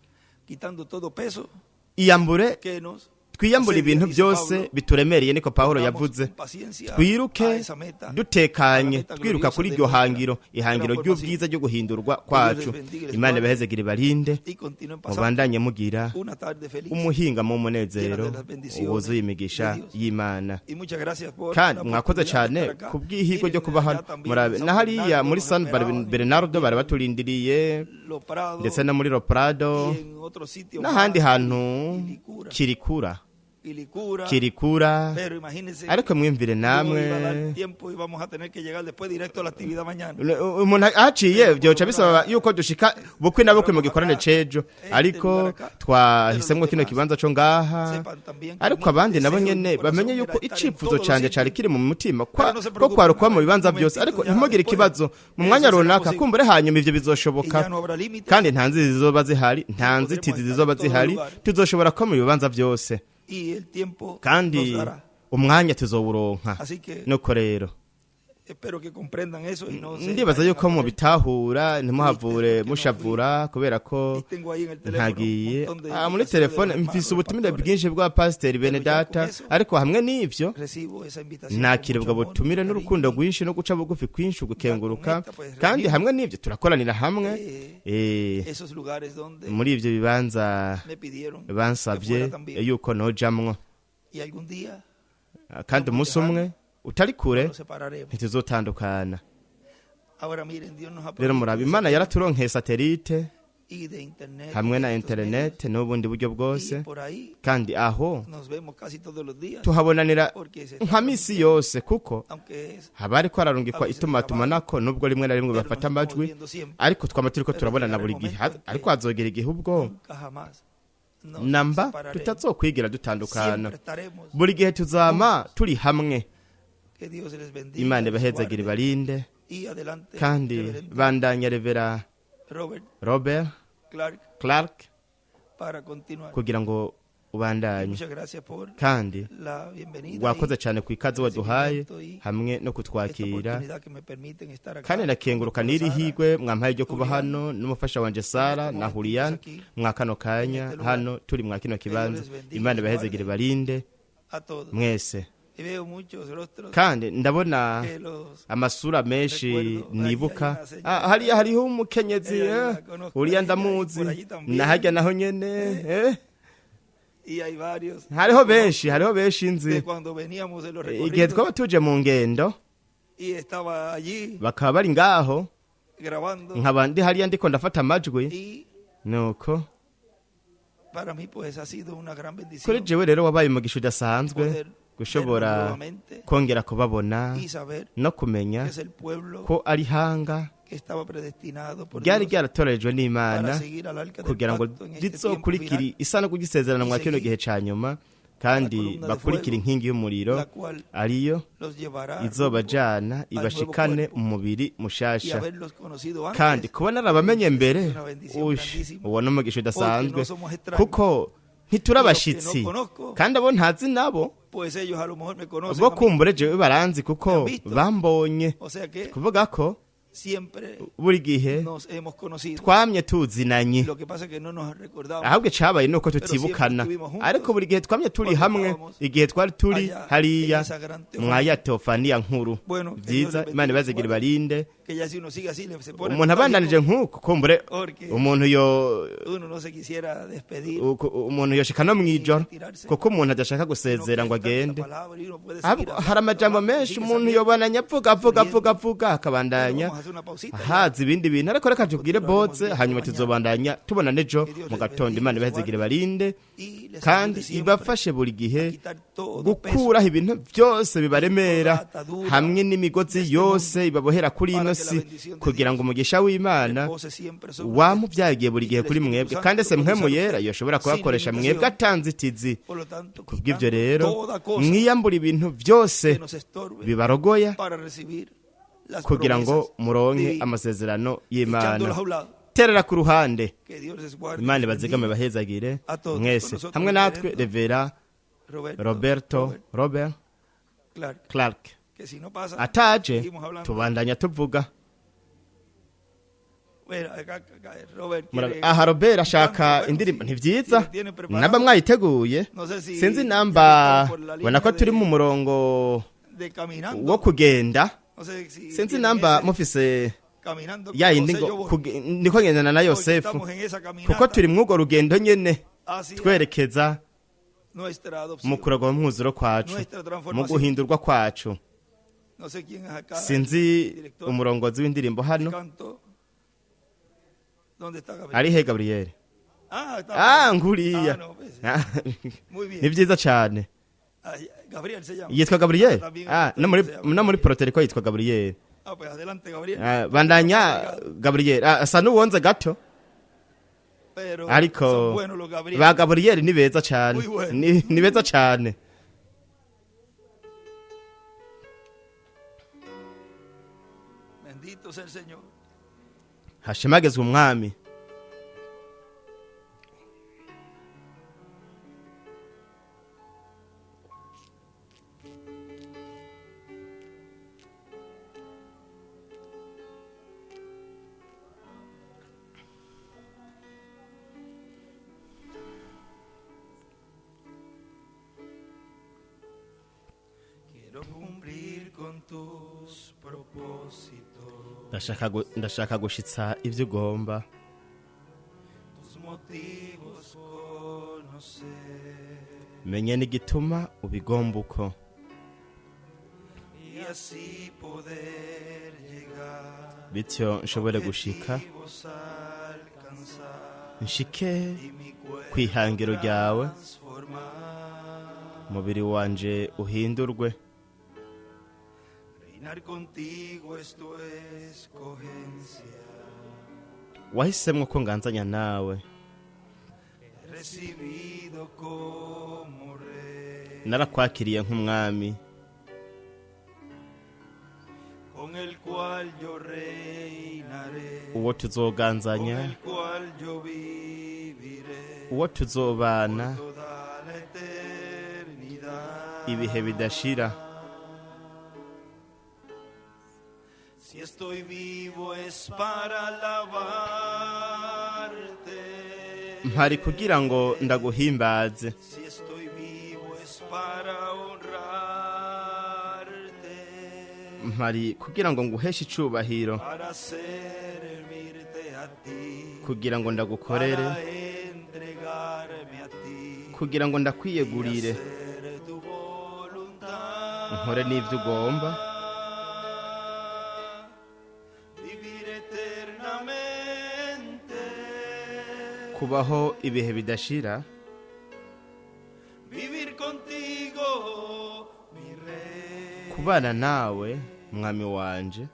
Quitando todo peso Iyambure, que nos twiyambure asedia, ibintu dice byose Pablo, bituremereye, niko Pawulo corramos yavuze. con paciencia a Twiruke esa meta, a la dutekanye, meta twiruka gloriosa kuri de iryo nuestra hangiro, ihangiro transformación. ry'ubwiza ryo guhindurwa kwacu. Les bendiga y les Imana guarde. ibahezegire, ibarinde, Y continúen pasando mubandanye mugira una tarde feliz. umuhinga mu munezero Llena de las bendiciones wuzuye imigisha de Dios. y'Imana. Y muchas gracias por Kandi la mwakoze oportunidad de cyane estar acá. ku bw'ihirwe Miren, ryo kuba allá hano. también Murabe en San na hariya Bernardo muri nos San esperaban, Bernardo bari en baturindiriye, Lo Prado ndetse no muri Lo Prado y en otro sitio n'ahandi más, hantu, Quilicura, Kirikura, Quilicura. Kirikura. Pero imagínense, Ariko mwimvire no namwe, iba a dar tiempo y vamos a tener que llegar después directo a la actividad mañana. Umuntu ahaciye byoca bisaba yuko dushika bukwi na bukwi mu gikorane cejo, ariko twahisemwo kino kibanza co ngaha. Sepan también que Ariko mi abandi nabo deseo en nyene mi corazón bamenye yuko era estar en icifuzo todos los canje sitios. cari kiri mu mutima Pero kwa no se ko preocupen, kwari ukuba mu bibanza un byose, momentito ariko ya ntimugire después ikibazo, mu eso mwanya será runaka posible. kumbure hanyuma ivyo Y bizoshoboka. ya no habrá límites. Kandi nta nzitizi zizoba zihari, nta Podremos nzitizi estar en zizoba todos zihari, lugares. tuzoshobora kuba mu bibanza byose, Y el tiempo kandi nos dará. umwanya tuzowuronka. Así que Nuko rero espero que comprendan eso y no se ndibaza vayan a yuko poner. mubitahura, ntimuhavure Porque no mushavura kubera ko Y tengo ahí en el teléfono un ntagiye. montón de Ah, muri invitaciones de telefone los hermanos, mfise de ubutumire pastores. bwinshi bw'abapasiteri bene Pero ya data, con eso ariko hamwe n'ivyo recibo esa invitación con nakira mucho ubwo amor, butumire cariño. n'urukundo rwinshi no guca bugufi kwinshi, ugukenguruka. Esta, pues, Kandi reunimos, hamwe n'ivyo turakoranira hamwe esos lugares donde muri ivyo bibanza me pidieron que bansavye fuera también. yuko nojamwo. Y algún día Kandi umunsi umwe utari kure nos separaremos. ntituzotandukana. Ahora miren, Dios nos ha Rero provisto murabe, de Imana satélite yaraturonkeye satelite y de internet, hamwe y na de estos interinete n'ubundi buryo medios. bwose, Y por ahí kandi aho nos vemos casi todos los días tuhabonanira porque se está nka misi yose, kuko aunque es haba hariko hararungikwa A veces itumatumanako, nubwo rimwe na rimwe pero bafata nos estamos amajwi, viendo siempre. ariko twama turiko Pero turabonana llegará buri el gihe. momento en que Ariko hazogera igihe ubwo nunca jamás nos namba separaremos. tutazokwigira dutandukana. Siempre estaremos. Buri gihe tuzama turi hamwe. Que Dios les bendiga, Imana les ibahezagire, guarde. ibarinde. Y adelante, Kandi reverendo bandanya, Revera Robert Robert Clark, Clark, para continuar. kugira ngo ubandanye. Muchas gracias por Kandi la bienvenida wakoze y cyane ku ikaze waduhaye hamwe no esta kutwakira. oportunidad que me permiten estar acá. Kandi nakenguruka n'iri Sara, higwe mwampaye ryo kuba hano n'umufasha wanje Sara na Julian mwa kano kanya hano turi mwa kino kibanza. Imana ibahezegere, barinde a todos. mwese. Y veo muchos rostros Kandi ndabona que los amasura menshi nibuka. Ah, hariya hariho umukenyezi, uriya ndamuzi, nahajya naho nyene, y hay varios hariho benshi, hariho benshi nzi de cuando veníamos de los igihe recorridos twaba tuje mu ngendo, y estaba allí bakaba bari ngaho, grabando nkaba ndi hariya ndiko ndafata amajwi. Y Nuko para mí pues ha sido una gran kuri bendición jewe rero wabaye umugisha udasanzwe poder verlos gushobora nuevamente kongera kubabona y saber no kumenya que es el pueblo ko ari hanga que estaba predestinado por ryari Dios ryaratoranijwe n'Imana para seguir al arca del kugira ngo pacto en este tiempo rizokurikire final, isanduku ry'isezerano mwa kino seguir gihe ca nyuma, kandi columna de bakurikire fuego, inkingi y'umuriro, la cual ariyo los llevará rumbo izobajana ibashikane cuerpo. mu mubiri Y mushasha. haberlos conocido antes Kandi kuba narabamenye mbere, una bendición uy, grandísima, uwo ni umugisha udasanzwe, porque no somos extraños. kuko ntituri abashitsi. Y los que no conozco, Kandi abo ntazi nabo, pues ellos a lo mejor me conocen bo a mí. kumbure jewe baranzi kuko Me han visto. bambonye. O sea que Kuvuga ko siempre buri gihe nos hemos conocido. twamye tuzinanye. Lo que pasa es que no nos recordamos Ahubwo icabaye nuko siempre tutibukana, estuvimos juntos ariko buri gihe twamye turi cuando hamwe estábamos igihe twari turi allá hariya en esa gran teofanía. mwaya teofaniya nkuru. Bueno, que Dios Vyiza, les bendiga Imana y ibazigire, guarde. barinde. Que ya si uno sigue así, se pone Umuntu abandanije nostálgico, nk'uko, kumbure porque umuntu yo uno no se quisiera despedir. Umuntu yoshika no mw'ijoro, kuko umuntu adashaka Uno gusezera ngo cree tanta agende. palabra y uno puede Ahubwo seguir hablando, hari amajambo hablando, menshi sigue umuntu saliendo. yobananya avuga, avuga, avuga, avuga, akabandanya Vamos a hacer una pausita ya. haza ibindi bintu. Ariko reka tubwire boze, hanyuma tuzobandanya tubona nejo mu gatondo. Imana ibahezegere, barinde Y les kandi ayude siempre ibafashe buri gihe a quitar todo peso gukuraho ibintu byose bibaremera hamwe n'imigozi yose ibabohera kuri ino si, kugira ngo umugisha w'Imana repose siempre sobre wamubyagiye buri gihe kuri mwebwe, kandi se Mpwemu Yera yoshobora kubakoresha mwebwe atanzitizi. Por lo tanto, Kubw'ibyo quitando rero, toda cosa mwiyambura ibintu byose que nos estorbe bibarogoya para recibir las kugira ngo promesas muronke divinas, amasezerano y'Imana. echándolas a un lado. Terera ku ruhande. Que Dios les guarde Imana y les ibazigame, bendiga. bahezagire A todos. mwese. Con nosotros, Hamwe natwe reverendo Revera Roberto, Roberto Robert Robert Clark, Clark. que si no pasa, Ataje, seguimos hablando. tubandanya tuvuga. Bueno, acá, acá, Robert quiere Aha Robert ashaka Bueno, indirimbo. si- Ntivyiza si tiene preparado. namba mwayiteguye. No sé si Sinzi ya namba estamos por la ubona ko línea turi mu murongo de caminando. wo kugenda. No sé si Sinzi tienen namba ese mufise caminando con ya yindi José, ngo yo voy. niko ngendana na Porque Yosefu, estamos en esa caminata kuko turi mw'urwo rugendo nyene hacia twerekeza nuestra adopción, mu kuragwa mu mwuzuro kwacu, nuestra mu transformación. guhindurwa kwacu. No sé quién es acá. Sinzi director umurongozi w'indirimbo de hano. canto. ¿Dónde está Gabriel? Ari he Gabriel? Ah, está. Ah, nguriya. Ah, no, pues, Ah, muy bien. ni vyiza cane. Ah, Gabriel se llama. Yitwa Gabriel. También Ah, no muri se llama no muri Gabriel. Proteriko yitwa Gabriel. Ah, pues adelante, Gabriel. Ah, bandanya Gabriel. Ah, asa n'uwonze gato. Pero Ariko son buenos los Gabriel. ba Gabriel ni beza cane. Muy bueno. Ni beza cane. Bendito sea el Señor. Hashemagezwe umwami. Quiero cumplir con tus propósitos, Ndashaka gushitsa ivyo ugomba, tus motivos conocer menye n'igituma ubigomba uko, y así poder llegar bityo nshobore gushika, objetivos alcanzar nshike y mi cuerpo kwihangiro ryawe, transformar. umubiri wanje uhindurwe. Reinar contigo es tu escogencia. Wahisemwo ko nganzanya nawe. He recibido como rey Narakwakiriye nk'umwami con el cual yo reinaré, uwo con tuzoganzanya, el cual yo viviré uwo tuzobana toda la eternidad. ibihe bidashira. Si estoy vivo es para alabarte. Mpari kugira ngo ndaguhimbaze. Si estoy vivo es para honrarte, Mpari kugira ngo nguheshe icubahiro, para servirte a ti, kugira ngo ndagukorere, para entregarme a ti, kugira ngo ndakwiyegurire, hacer tu voluntad, nkore n'ivyo ugomba, vivir eternamente, kubaho ibihe bidashira, vivir contigo, mi rey. Kubana nawe, mwami wanje.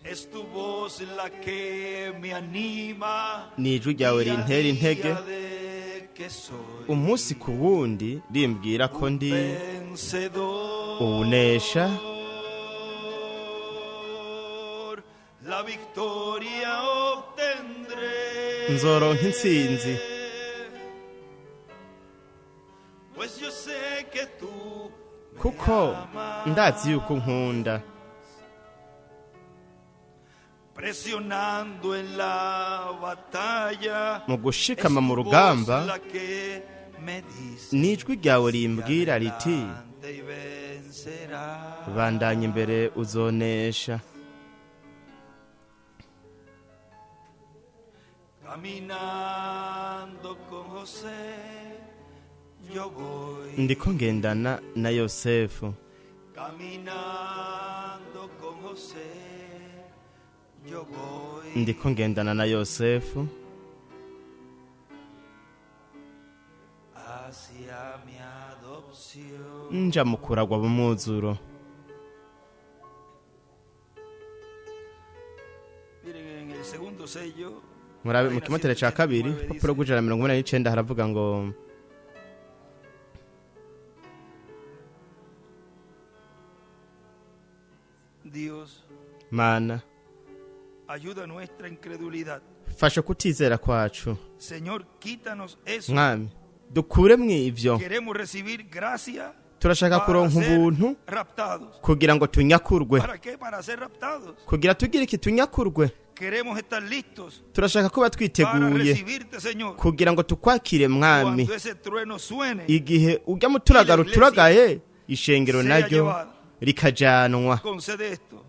Es tu voz la que me anima. Ni ijwi ryawe Día a rintera intege día de que soy umunsi ku wundi, rimbwira ko ndi vencedor. uwunesha. La victoria obtendré. Nzoronka intsinzi. Pues yo sé que tú me Kuko amas. ndazi yuko nkunda. Presionando en la batalla. Mu gushikama Es mu tu voz rugamba, la que me dice, ni ijwi ryawe rimbwira riti: adelante y vencerás. "Bandanya imbere, uzonesha." Caminando con José, yo voy. Ndiko ngendana na Yosefu. Caminando con José, yo voy. Ndiko ngendana na Yosefu. Hacia mi adopción. Nja mu kuragwa b'umwuzuro. Miren, en el segundo sello, Murabe mu kimoteri ca kabiri, urupapuro rw'189 haravuga ngo: Dios, Mana, ayuda nuestra incredulidad. Fasha kutizera kwacu. Señor, quítanos eso. Mwami, dukure mw'ivyo. Queremos recibir gracia Turashaka para kuronka ser ubuntu raptados. kugira ngo tunyakurwe. ¿Para qué? Para ser raptados. Kugira tugire iki? Tunyakurwe. Queremos estar listos Turashaka kuba para twiteguye recibirte, Señor. kugira ngo tukwakire, Mwami, Cuando ese trueno suene, igihe ujya muturagara uturagaye, ishengero naryo rikajanwa. Concede esto.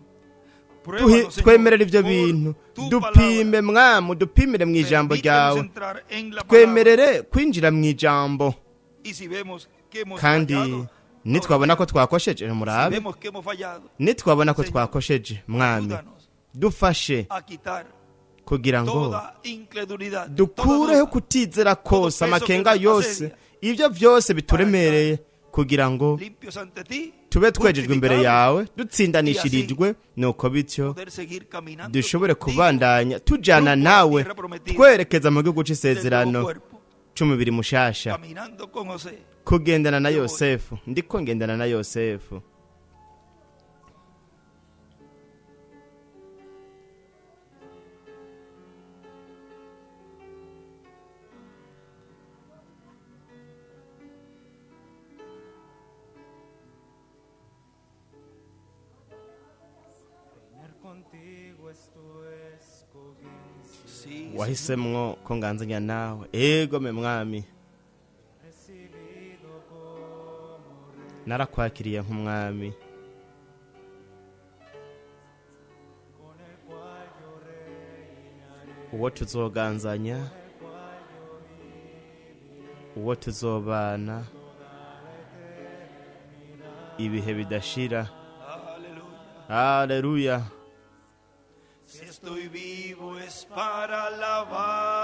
Duhe- Pruébanos, Señor, Twemerere ivyo por bintu. tu Dupime, Mwami, udupimire mu palabra. ijambo Permítenos ryawe. entrar en la palabra. Twemerere kwinjira mu ijambo. Y si vemos que hemos Kandi fallado, nitwabona ko twakosheje, si murabe, vemos que hemos fallado, nitwabona ko twakosheje, Mwami, ayúdanos dufashe a quitar kugira ngo toda incredulidad, toda dukureho duda, kutizera kose, amakenga yose, ibyo byose bituremereye, kugira ngo limpios ante ti, tube twejejwe imbere justificados, yawe, dutsindanishirijwe, nuko bityo poder seguir caminando dushobore contigo kubandanya tujana nawe twerekeza mu gihugu del nuevo c'isezerano cuerpo, c'umubiri mushasha. Caminando con José. Kugendana na Yosefu, ndiko ngendana na Yosefu. Tener contigo es tu escogencia. Sí, Wahisemwo ko nganzanya nawe, ego me Mwami. Recibido como rey Narakwakiriye nk'umwami con el cual yo reinaré, uwo tuzoganzanya, uwo tuzobana ibihe bidashira. Aleluya. Haleluya. Si estoy vivo es para alabarte.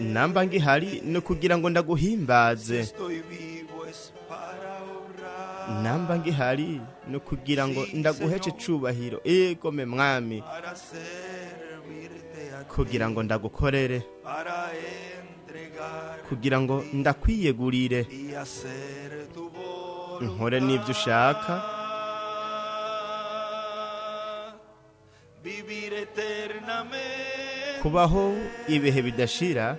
Namba ngihari ni ukugira ngo Si ndaguhimbaze. estoy vivo es para honrar. Namba ngihari ni ukugira ngo ndaguhece icubahiro, ego me Mwami, Para servirte a ti. kugira ngo ndagukorere, Para entregar kugira ngo ndakwiyegurire, y hacer tu voluntad. nkore n'ibyo ushaka. Vivir eternamente. Kubaho ibihe bidashira.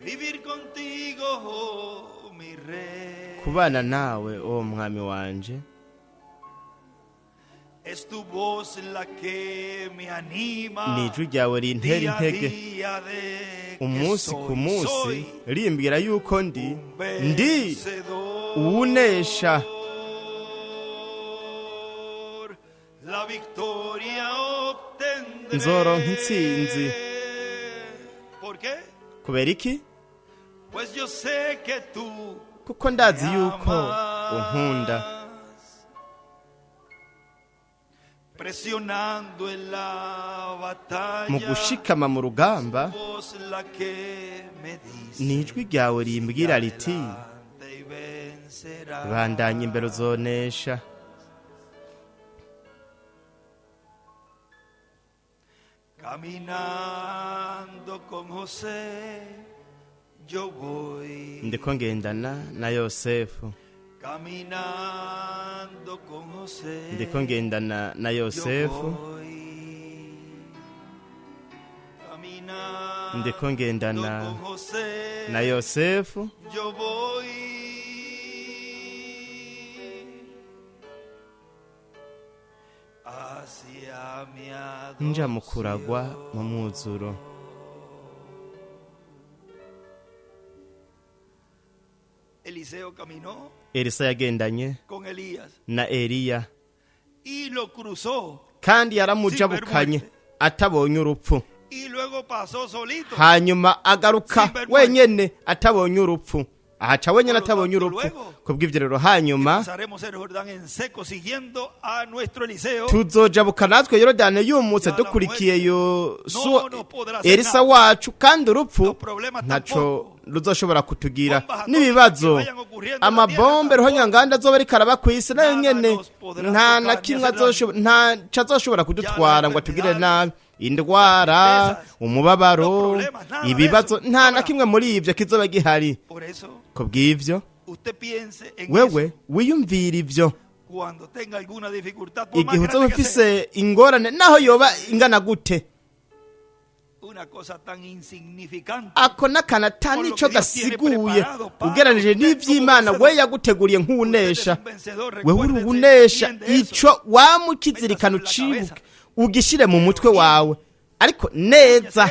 Vivir contigo, oh, mi rey. Kubana nawe, o Mwami wanje. Es tu voz la que me anima. Ni ijwi ryawe rintera Día a intege día de que umunsi soy, ku munsi, soy rimbwira yuko ndi un ndi vencedor. uwunesha. La victoria obtendré. Nzoronka intsinzi. ¿Por qué? Kubera iki? Pues yo sé que tú Kuko ndazi me yuko amas. unkunda. Presionando en la batalla. Mu gushikama mu rugamba, Voz la que me dice, ni ijwi ryawe rimbwira riti: "Adelante y vencerás". Bandanya imbere, uzonesha. Caminando con José, yo voy. Ndiko ngendana na Yosefu. Caminando con José, Ndiko ngendana na yo Yosefu. voy. Caminando Ndiko ngendana con José, na Yosefu. yo voy. Hacia mi Nja mu kuragwa adopción. mu mwuzuro. Eliseo caminó Elisa yagendanye con Elías na Eliya y lo cruzó. Kandi yaramujabukanye atabonye urupfu. Y luego pasó solito. Hanyuma agaruka wenyene atabonye urupfu, ahaca wenyene atabonye urupfu. Kubw'ivyo rero hanyuma Pasaremos el Jordán en seco siguiendo a nuestro Eliseo. tuzojabuka natwe Yorodani yumutse dukurikiye Yosuwa Elisa wacu, kandi urupfu ntaco ruzoshobora kutugira. N'ibibazo, amabombe ruhonyanganda azoba ariko araba kw'isi, nayo nyene nta na kimwe ntaco azoshobora kudutwara ngo atugire nabi. Indwara, umubabaro, ibibazo, nta na kimwe muri ivyo kizoba gihari. Por eso, Kubw'ivyo usted piense en wewe eso wiyumvira ivyo cuando tenga alguna dificultad, por más igihe uzoba grande que sea. ufise ingorane, naho yoba ingana gute. Una cosa tan insignificante. Ako n'akantu ata nico gasiguye ugereranije n'ivy'Imana we yaguteguriye nk'uwunesha. Wewe uri uwunesha, ico wamukizirikana ucibuke, ugishire mu mutwe wawe ariko neza,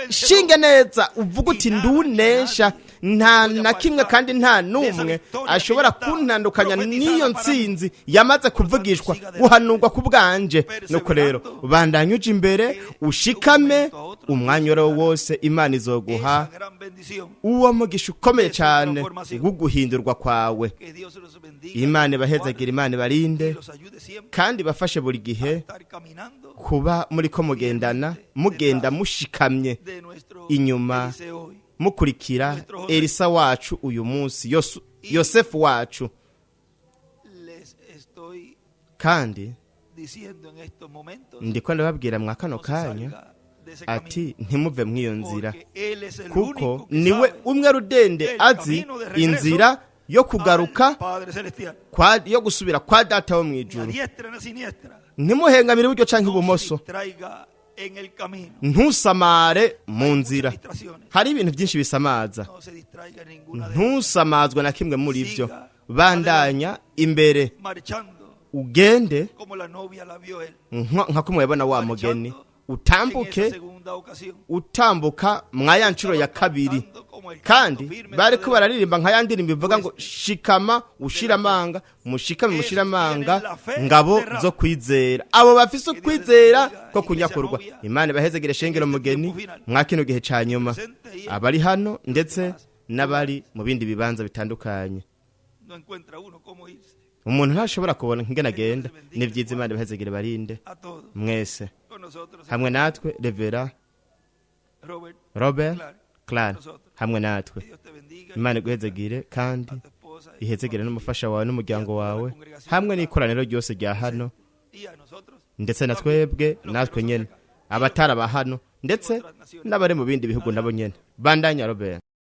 shinge neza uvuge uti: "Ndunesha, nta na kimwe kandi nta n'umwe ashobora kuntandukanya n'iyo ntsinzi yamaze kuvugishwa, guhanurwa ku bwanje." Nuko rero bandanye uja imbere, ushikame. Umwanya uwo wose Imana izoguha Esa gran bendición. uwo mugisha ukomeye cyane wo guhindurwa kwawe. Que Dios los bendiga. Imana ibahezagire, Imana ibarinde Y los ayude siempre kandi bafashe buri a gihe estar caminando kuba muri ko mugendana, mugenda mushikamye de nuestro inyuma Eliseo hoy. mukurikira Elisa wacu uyu munsi, Yosefu wacu. Les estoy Kandi diciendo en estos momentos, ndiko ndababwira mwa kano no se kanya salga de ese camino, ati: ntimuve mw'iyo nzira, porque él es el kuko único que niwe sabe umwe rudende azi inzira yo kugaruka al Padre Celestial. yo gusubira kwa Data wo mu Ni a ijuru. diestra ni a siniestra. Ntimuhengamire iburyo canke No se ibumoso. distraiga en el camino. Ntusamare mu nzira. Distracciones. Hari ibintu byinshi bisamaza. No se distraiga en ninguna de Ntusamazwe na kimwe muri byo, bandanya imbere, marchando ugende como la novia la vio él. nka ko muyabona wa mugeni En utambuke, esa segunda ocasión. utambuka mwa ya nshuro ya kabiri. Kandi bariko bararirimba nka ya ndirimbo ivuga ngo: "Shikama ushira amanga, mushikame mushira amanga, ngabo zo kwizera, abo bafise ukwizera ko kunyakurwa." Imana ibahezegere shengero mugeni mwa kino gihe ca nyuma, abari hano ndetse n'abari mu bindi bibanza bitandukanye. No encuentra uno cómo irse. Umuntu ntashobora kubona ingene agenda. Ni byiza, Imana ibahezegere, barinde A todos. mwese. Con nosotros, Hamwe natwe Revera Robert, Robert Clark, hamwe natwe. que Dios te bendiga. Imana iguhezegire kandi A tu esposa y ihezegere n'umufasha wawe n'umuryango wawe hamwe n'ikoraniro ryose rya hano y a nosotros. ndetse na twebwe natwe nyene abatari aba hano ndetse n'abari mu bindi bihugu nabo nyene. Bandanya, Robert.